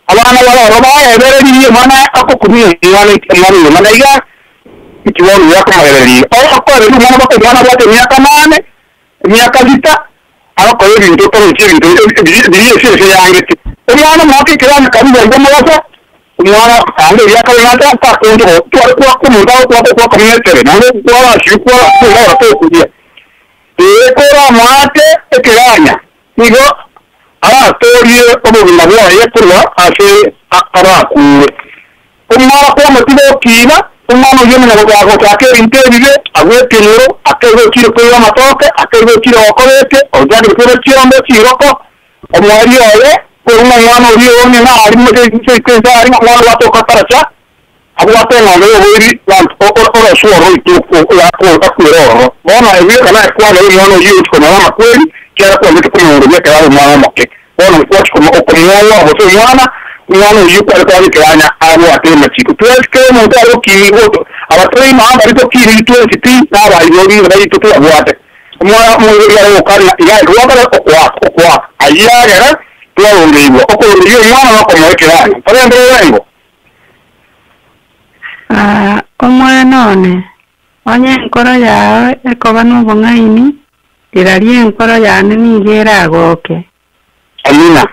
abana bare ororo baebereririe omwana agokumia omwana omwana oyo mana iga inki bono buya akomoebereria. Okoebereria omwana mpaka omwana abwate emiaka nane, emiaka sita, agokora ebinto otorochi ebinto biria ase ense yangete. Omwana omoake ekeranya kabisa iga omogoso, omwana ande eria akare nacha takoncha tware kwaka omonto agokwaka okwaka buna naende kwarasirie kwara tokuria. Ee, koramoake ekeranya, nigo aratoorie obogima bwaye korwa ase abakuure. Omwana kwamotiga okiina, omwana oyio omanya gochaka ebinto ebibe, agwo ekenyoro, akaiga ochire koiba amatoke, akaiga ochire gokora eke, ochakire koiba chiombe, chingoko, omweri oye, korwa ng'a omwana oria oonye ng'a aria ense aria ng'a omwana gwatoka taracha, abwate eng'ombe y'oboiri oroswe ororo rituko akwere ororo. Bono ebio ekero nakwanire omwana oyio ogochia konyora amakweri, ekiagera kwamanyete komorobia ekero are omwana omoke. Bono nkwachi okomwoa gose omwana, omwana oyio kware koba ekeranya abwate amachiko. Twensi kera omonto are gokinigwa abatari ime baria tokiniri twensi pi, na abaibori baito tobabwate. Omwana omoibori are gokana iga gwakare okoaka okoaka ayio agera twarongeigwa. Okorongeria omwana nokomoa ekeranya. Togenderere engo. Omwana one, onye enkoro yao ekoba nobong'aini, rirorio enkoro yane nigo eragoke. Amina.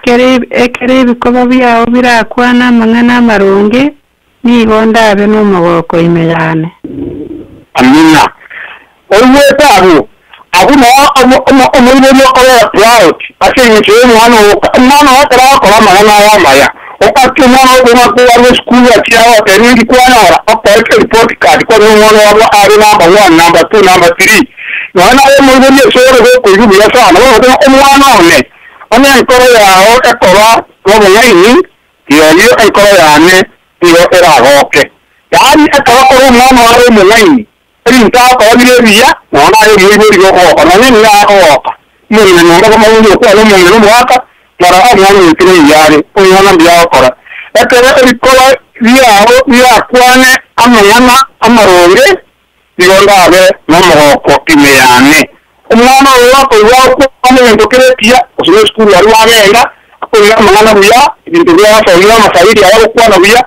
Ekero ebikoba biao birakwane amang'ana amaronge, nigo ndabe nomogoko ime yane. Amina. Oigwete abwo? Abwo nao omoibori okorora proud ase eng'encho y'omwana oo. Omwana oo ekero agokora amang'ana aya amaya, okaki omwana oo okong'a korwa esukuru achie agotebie ninki kwanyora, okoe ereport card kwanyora omwana oo are number one, number two, number three. Nonya naye omoibori ase ore gokoigwa buya sana, bono goteba omwana one, onye enkoro yao ekoba nobong'aini, rirorio enkoro yane nigo eragoke. Yaani ekero kore omwana oo are omong'aini, Ebinto agokora bire ebiya, nonya naye omoibori gokogoka, nonya nigo akogoka. Omong'ina nyomba bw'amaundu okwana omong'ina omogaka, rora omwana oito nomuya are, omwana mbuya agokora. Ekero ebikoba biao birakwane amang'ana amaronge, nigo ndabe nomogoko ime yane. Omwana oyo akoigwa agokwana egento kere ekiya, gose nesukuru aria agenda, akoigwa amang'ana buya, ebinto biria agosomia amasairi aye agokwana buya,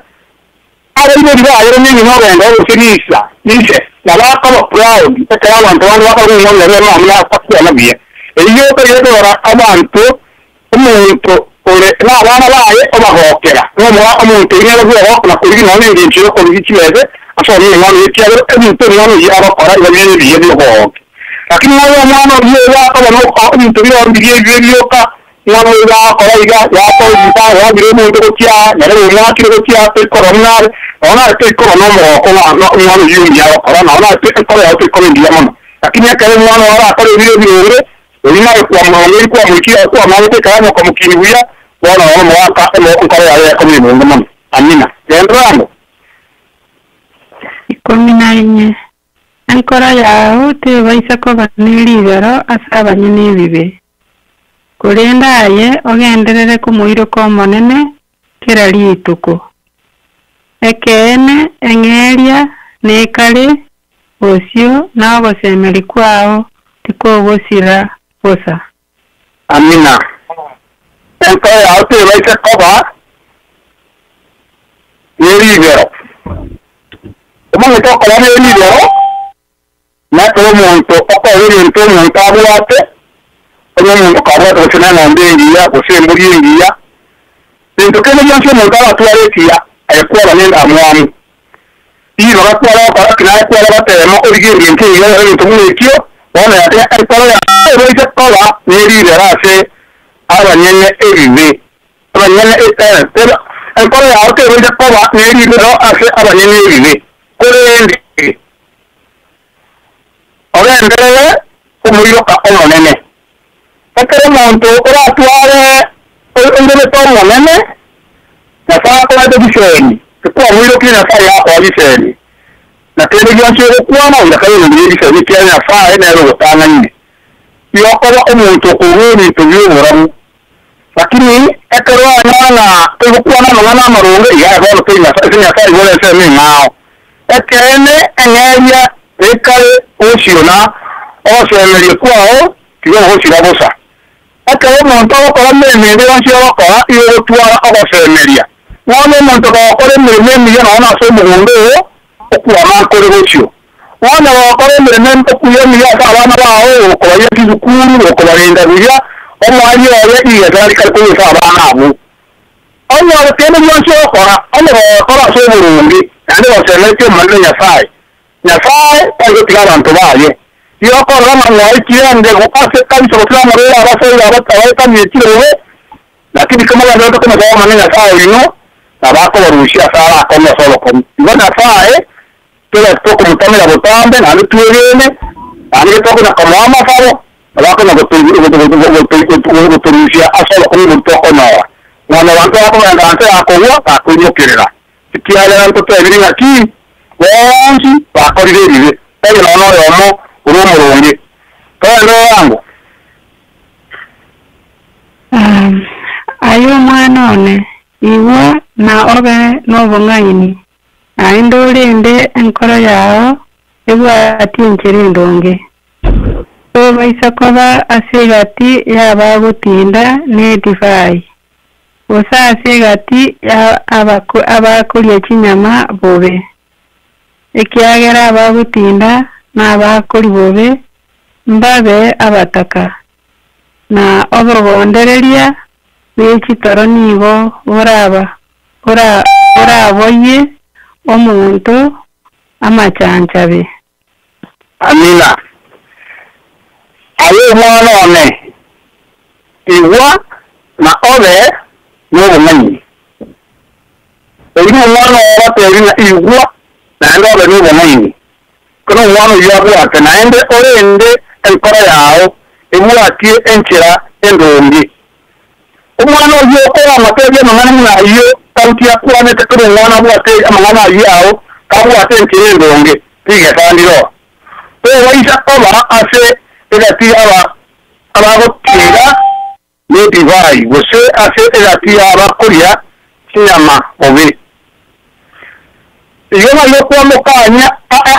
Abaibori baye bamenye nogenda gose risa ise, na bakoba proud ekero abanto bande bakora omwana oria mama na akwana buya. Eyio yoka ekorora abanto omonto ore nabana baye obagokera nomoa omonto oyio nere bwegoko na korigia nonya nengencho yokorigia chibese ase omwana omwana oyio ekiagera ebinto omwana oyio agokora iga bire ebiya biogogokia. Lakini nonya omwana oyio iga akoba no ebinto bire mbiria ebibe bioka Omwana oyo iga agokora iga, yakoigwa oabire omonto gochia aa, nere omwakire gochia aa, toikorora buna are, nonya nare toikoba nomogoko ng'a omwana oyio omuya agokora, nonya nare enkoro yao toikoba engiya mono. Lakini ekero omwana oo arakore ebire ebirenge, oyio naye kwamorongeirie kwamoikia kwamanyete ekeranya okomokinia buya, bono nonya omogaka enkoro yaye yakoba ebonge mono. Amina. Genderera amo. 14. Enkoro yao tebaisa koba ne ribero ase abanyene ebibe. Korende aye ogenderere komoiroka Omonene kera rituko. Ekeene, eng'eria nekare bosio na ogosemeria kwao tikogosira bosa. Amina. Enkoro yao tebaise koba neribero. Omanyete okoba neribero, nekero omonto okora ebinto omonto abwate, onye omonto kabwate gose na eng'ombe engiya, gose embori engiya, binto kende bionsi omonto aratware ekiya, aye kwaba na endamwamu. Riroga kware gokora ki naye kware gotema origie engencho eyio okore egento buna ekio, bono yate enkoro yao eboise koba neribero ase abanyene ebibe. Abanyene enkoro yao teboise koba neribero ase abanyene ebibe, korende ogenderere komoiroka Omonene. Ekero omonto oratware oirobete Omonene, Nyasae akorete chisemi, tikwamoirokire Nyasae yakoa chisemi, na kende gionsi ogokwana goika kebe igoro ye chisemi ekiagera Nyasae nere ogotang'aine. Tigokoba omonto okorua ebinto bi'oborabu. Lakini ekero anyora ng'a toigokwana amang'ana amaronge, iga aye bono tori Nyasae, ase Nyasae igoro ensemo eng'ao. Ekeene, eng'eria ekare bosio na ogosemeria kwao tigogosira bosa. Ekero omonto agokora emeremo ende yonsi ogokora, igo ogotwara ogosemeria. Bono omonto kagokora emeremo emiya nonya nase omogondo oo, okwama nkore bosio. Bono gokora emeremo okuya emiya ase abana bao, gokobaira chisukuru, gokobarenda buya, omoerio oye rigesa rikare korwa ase abana abwo. Onyore kende gionsi ogokora, onye gogokora ase oboronge, naende gosemeretie Omonene Nyasae. Nyasae tari gotiga abanto baye. Igo okorora ng'a mwaikire endego ase ekanisa gose amarwaire abasaire abaetanirie bobe, lakini komogendererete komosaba Omonene Nyasae oino, nabo akobarusia ase arakong'u ase obokong'u. Igo Nyasae tobe tokomotamera botambe, naende twegene, naende getokonya komoa amasabo, nabo akonya gotorusia ase obokong'u boria tokonyora. Mwanyabanto akogenda nse ya kogwa, takoimokerera, ekiagera ntotebiri ng'aki bonsi bakorire ebibe, tari nonya noyomo ore omoronge. Togenderere ango. Aye omwana one, igwa na obe nobong'aini, naende orende enkoro yao ebwatie enchera endonge. Tobaisa koba ase egati y'abagotinda nedivai, gose ase egati y'abakoria chinyama bobe, ekiagera abagotinda na abakori bobe mbabe abataka, na obogondereria bwe chitoro nigo boraboyie omonto amachanchabe. Amina. Aye omwana one, igwa na obe nobong'aini. Oyio nomwana oo ogoteebia ng'a igwa naende obe nobong'aini. Ekero omwana oyio abwate naende orende enkoro yao ebwatie enchera endonge. Omwana oyio okoramoteebie amang'ana buna ayio, Sauti akwanete kera omwana abwate amang'ana ayio ao, kabwate enchera endonge, rigesa ndiro. Tobaisa koba ase egati y'aba abagotiira nedivai, gose ase egati y'abakoria chinyama bobe. Igo ng'ai okwamokania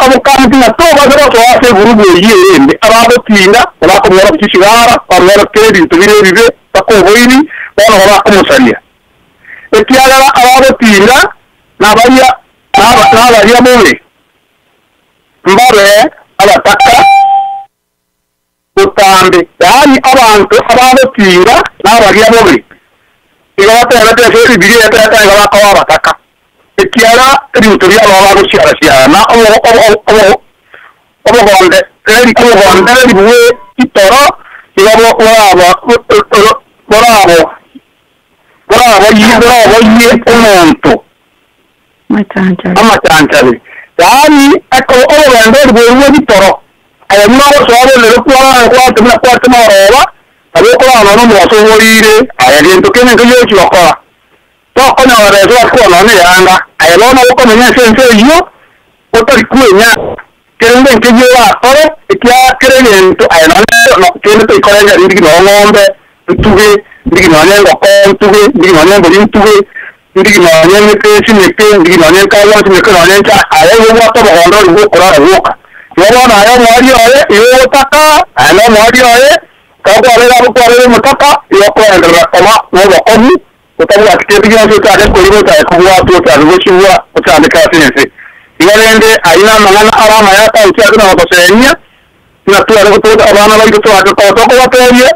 omokamoti ng'a tobasa gosoa ase egurubu eyio ere embe, abagotinda, abakomworokia chisigara, bamworokia ebinto bire ebibe, mpaka oboiri, bono igo bakomosaria. Ekiagera abagotinda nabaria nabaria bobe, mbabe abataka botambe, yaani abanto abagotinda nabaria bobe, igo batebete ase Ebibilia etebete iga bakoba abataka, ekiagera ebinto biabo bagosiara-siara, na obogondereri bwe chitoro igo boraboyie omonto amachanchabe, yaani ekero obogendereri bori bwe chitoro, aye buna ogosoa bonere kwarare kwate buna kwate maroba, nabo okorara nonya nomobaso oborire, aye gento kende nkeiyo ogochia gokora. Tokonyora besa ogasikwa nonya neyanga, aye bono okomenya ase ense eyio otari kwenya, kerende nkeiyo orakore, ekiagera kera egento aye nonya kende toikorengereria ndigi nonya ng'ombe ntuge, ndigi nonya engoko ntuge, ndigi nonya embori ntuge, ndigi nonya emete nsimeke, ndigi nonya enkawa nsimeke nonya enchae, aye igo obwate obogondo oria bwokorara gwoka. Igo bono aye omoerio oye igo ogotaka, aye nomoerio oye, ekero kwabeire abwo kwabeire omotaka, igo okoenderera koba nobokong'u, otabwati kende gionsi ochake korigwa ochake kobwatwa ochake gosibwa ochandeke ase ense. Igo rende ayio namang'ana are amaya atauchiake na gotosemia, ng'a tware gotocha abana baito toake koba tokobatebia,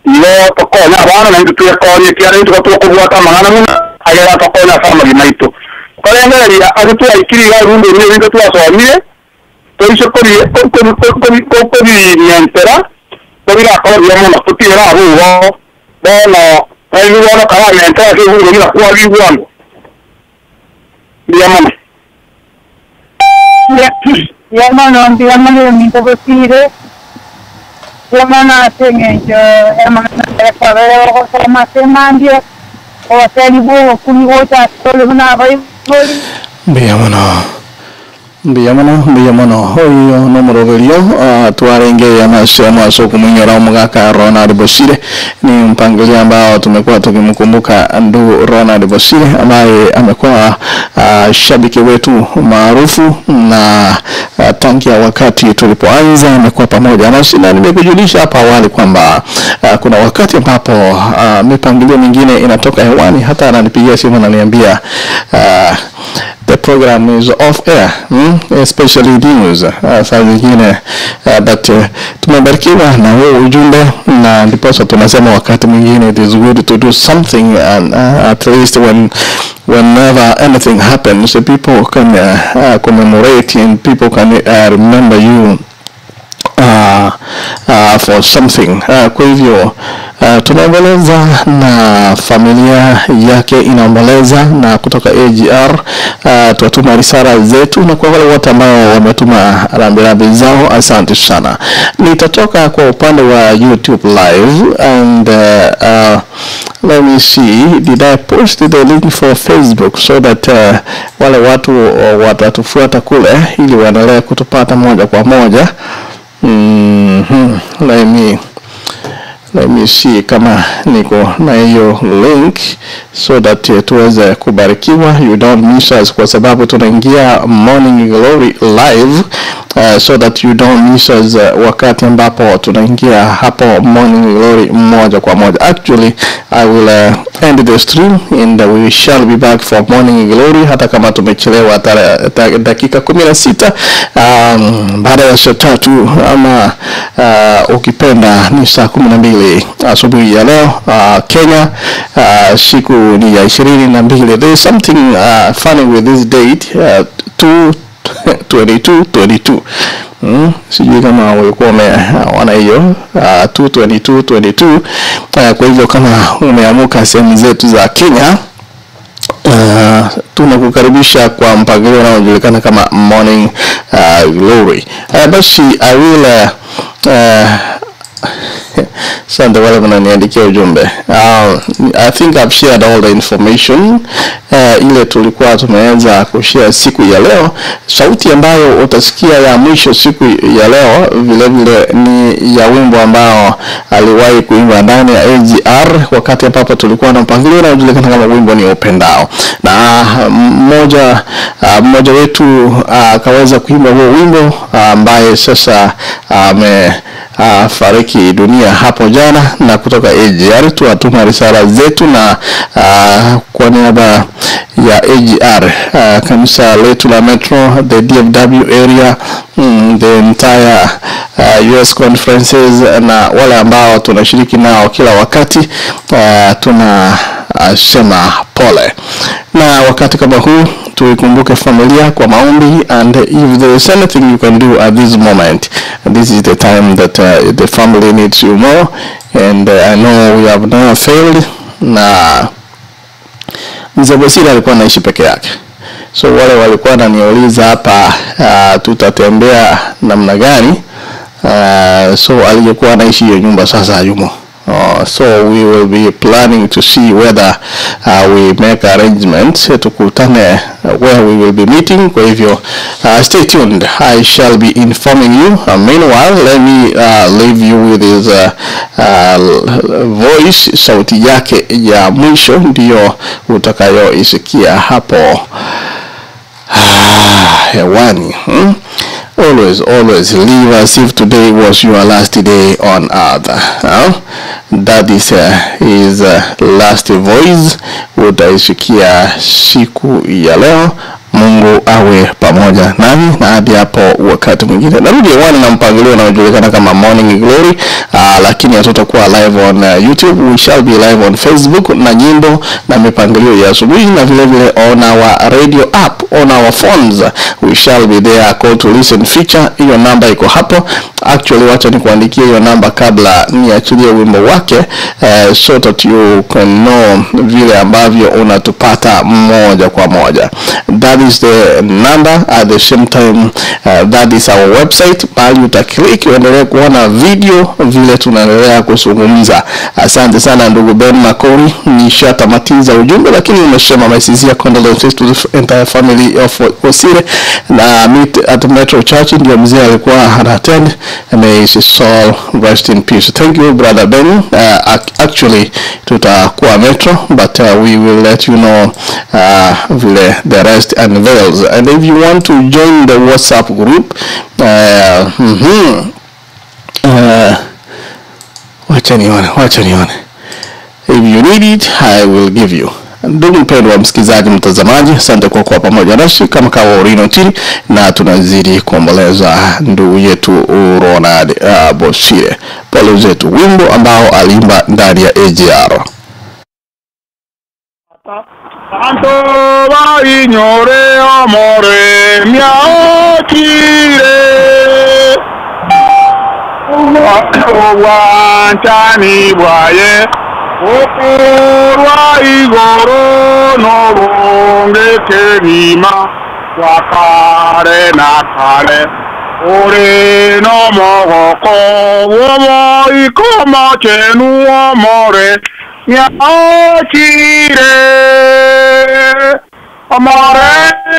Igo tokonye abana naintwe twekonye, ekiagera intwe igo tokobwata amang'ana buna aya aratokonye ase amagima aito. Korengereria ase twaikire iga rundu ime ebinto twasomire, toise kobimentera, tobirakore buya mono, totigere abwo igo. Bono nainwe bono karamentere ase ebungo buna kwabigwa Mbuya mono. Mbuya mono, mbuya mono ominto bosire, mbuya mono ase eng'encho y'amang'ana aya kwabeire gogosoma ase mambia, obosemi bwa obokumi gocha ase ore buna abaibori. Mbuya mono. Mbuya mono, mbuya mono. Oyio nomoroberio twarenge amasemo ase okomoinyora omogaka Ronald Bosire. Ni mpangilio ambao tumekuwa tukimkumbuka ndugu Ronald Bosire ambaye amekuwa shabiki wetu maarufu na tangia wakati tulipoanza amekuwa pamoja nasi, na nimekujulisha hapa awali kwamba kuna wakati ambapo mipangilio mingine inatoka hewani, hata ananipigia simu ananiambia the program is off air, Especially news saa zingine but tumebarikiwa na huo ujumbe, na ndiposa tunasema wakati mwingine it is good to do something and at least whenever anything happens people can commemorate and people can remember you for something. Kwa hivyo tunaomboleza na familia yake inaomboleza, na kutoka AGR tuwatuma risala zetu, na kwa wale wote ambao wametuma rambirambi zao, asante sana. Nitatoka kwa upande wa YouTube live and let me see, did I post the link for Facebook so that wale watu watatufuata kule ili waendelee kutupata moja kwa moja. Let me see kama niko na hiyo link so that tuweze kubarikiwa. You don't miss us, kwa sababu tunaingia Morning Glory live, so that you don't miss us wakati ambapo tunaingia hapo Morning Glory moja kwa moja. Actually I will end the stream and we shall be back for Morning Glory, hata kama tumechelewa dakika 16 baada ya saa 3 ama ukipenda ni saa 12 asubuhi ya leo Kenya. Siku ni ya 22. There is something funny with this date, 2/22/22. Sijui kama ulikuwa umeona hiyo, 2/22/22. Kwa hivyo kama umeamuka sehemu zetu za Kenya, tunakukaribisha kwa mpangilio unaojulikana kama Morning Glory. Basi I will asante wale mnaniandikia ujumbe. I think I've shared all the information ile tulikuwa tumeanza kushare siku ya leo. Sauti ambayo utasikia ya mwisho siku ya leo vile vile ni ya wimbo ambao aliwahi kuimba ndani ya AGR wakati ambapo tulikuwa na mpangilio unaojulikana kama wimbo ni upendao, na mmoja wetu akaweza kuimba huo wimbo ambaye sasa amefariki dunia hapo jana. Na kutoka AGR tuwatuma risala zetu, na kwa niaba ya AGR, kanisa letu la Metro, the DFW area, the entire US conferences, na wale ambao tunashiriki nao kila wakati, tunasema pole. Na wakati kama huu tuikumbuke familia kwa maombi, and if there is anything you can do at this moment, this is the time that the family needs you more, and I know we have never failed. Na Mzee Bosire alikuwa anaishi peke yake, so wale walikuwa wananiuliza hapa tutatembea namna gani, so aliyekuwa anaishi hiyo nyumba sasa hayumo. So we will be planning to see whether we make arrangements tukutane where we will be meeting. Kwa hivyo stay tuned, I shall be informing you. Meanwhile, let me leave you with his voice. Sauti yake ya mwisho ndiyo utakayoisikia hapo hewani. Always, always live as if today was your last day on earth. That is his last voice utaisikia siku ya leo. Mungu awe pamoja nami na hadi hapo wakati mwingine. Narudi hewani na mpangilio unaojulikana kama Morning Glory, lakini hatutakuwa live on YouTube. We shall be live on Facebook na nyimbo na mipangilio ya asubuhi na vile vile on our radio app on our phones. We shall be there, call to listen feature. Hiyo namba iko hapo. Actually, wacha nikuandikie hiyo namba kabla niachilie wimbo wake, so that you can know vile ambavyo unatupata moja kwa moja. That is the number. At the same time, that is our website, pahali utaklik uendelee kuona video vile tunaendelea kuzungumza. Asante sana ndugu Ben Makori, nishatamatiza ujumbe, lakini umesema my sincere condolences to the entire family of Osire na meet at Metro Church, ndio mzee alikuwa ana attend. May his soul rest in peace. Thank you, brother Ben. Actually tutakuwa Metro, but we will let you know vile the rest unveils. And if you want to join the WhatsApp group, wacha nione, wacha nione. If you need it, I will give you. Ndugu mpendwa msikilizaji, mtazamaji, asante kwa kuwa pamoja nasi kama kawa Orino Tiri, na tunazidi kuomboleza ndugu yetu Ronald Bosire. Pole zetu, wimbo ambao aliimba ndani ya AGR. Santo bainyore amore miaokire obwanchani bwaye okorwa igoro n'obonge kebima bwa kare na kare ore n'omogoko bw'omoiko chenu omore miaokire omore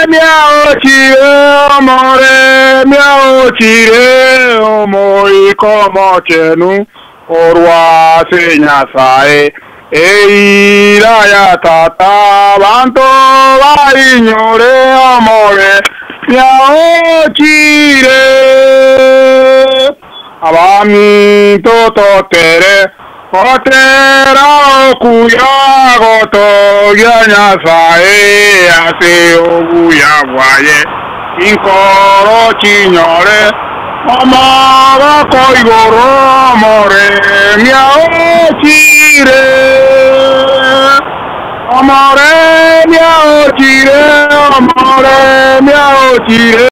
miaokire omore miaokire omoiko mochenu orwase Nyasaye eira ya tata banto bainyore omore miaokire abaminto totere kotera okuya gotogia Nyasaye ase obuya bwaye inkoro chinyore omaboko igoro omore miaokire omore miaokire omore miaokire.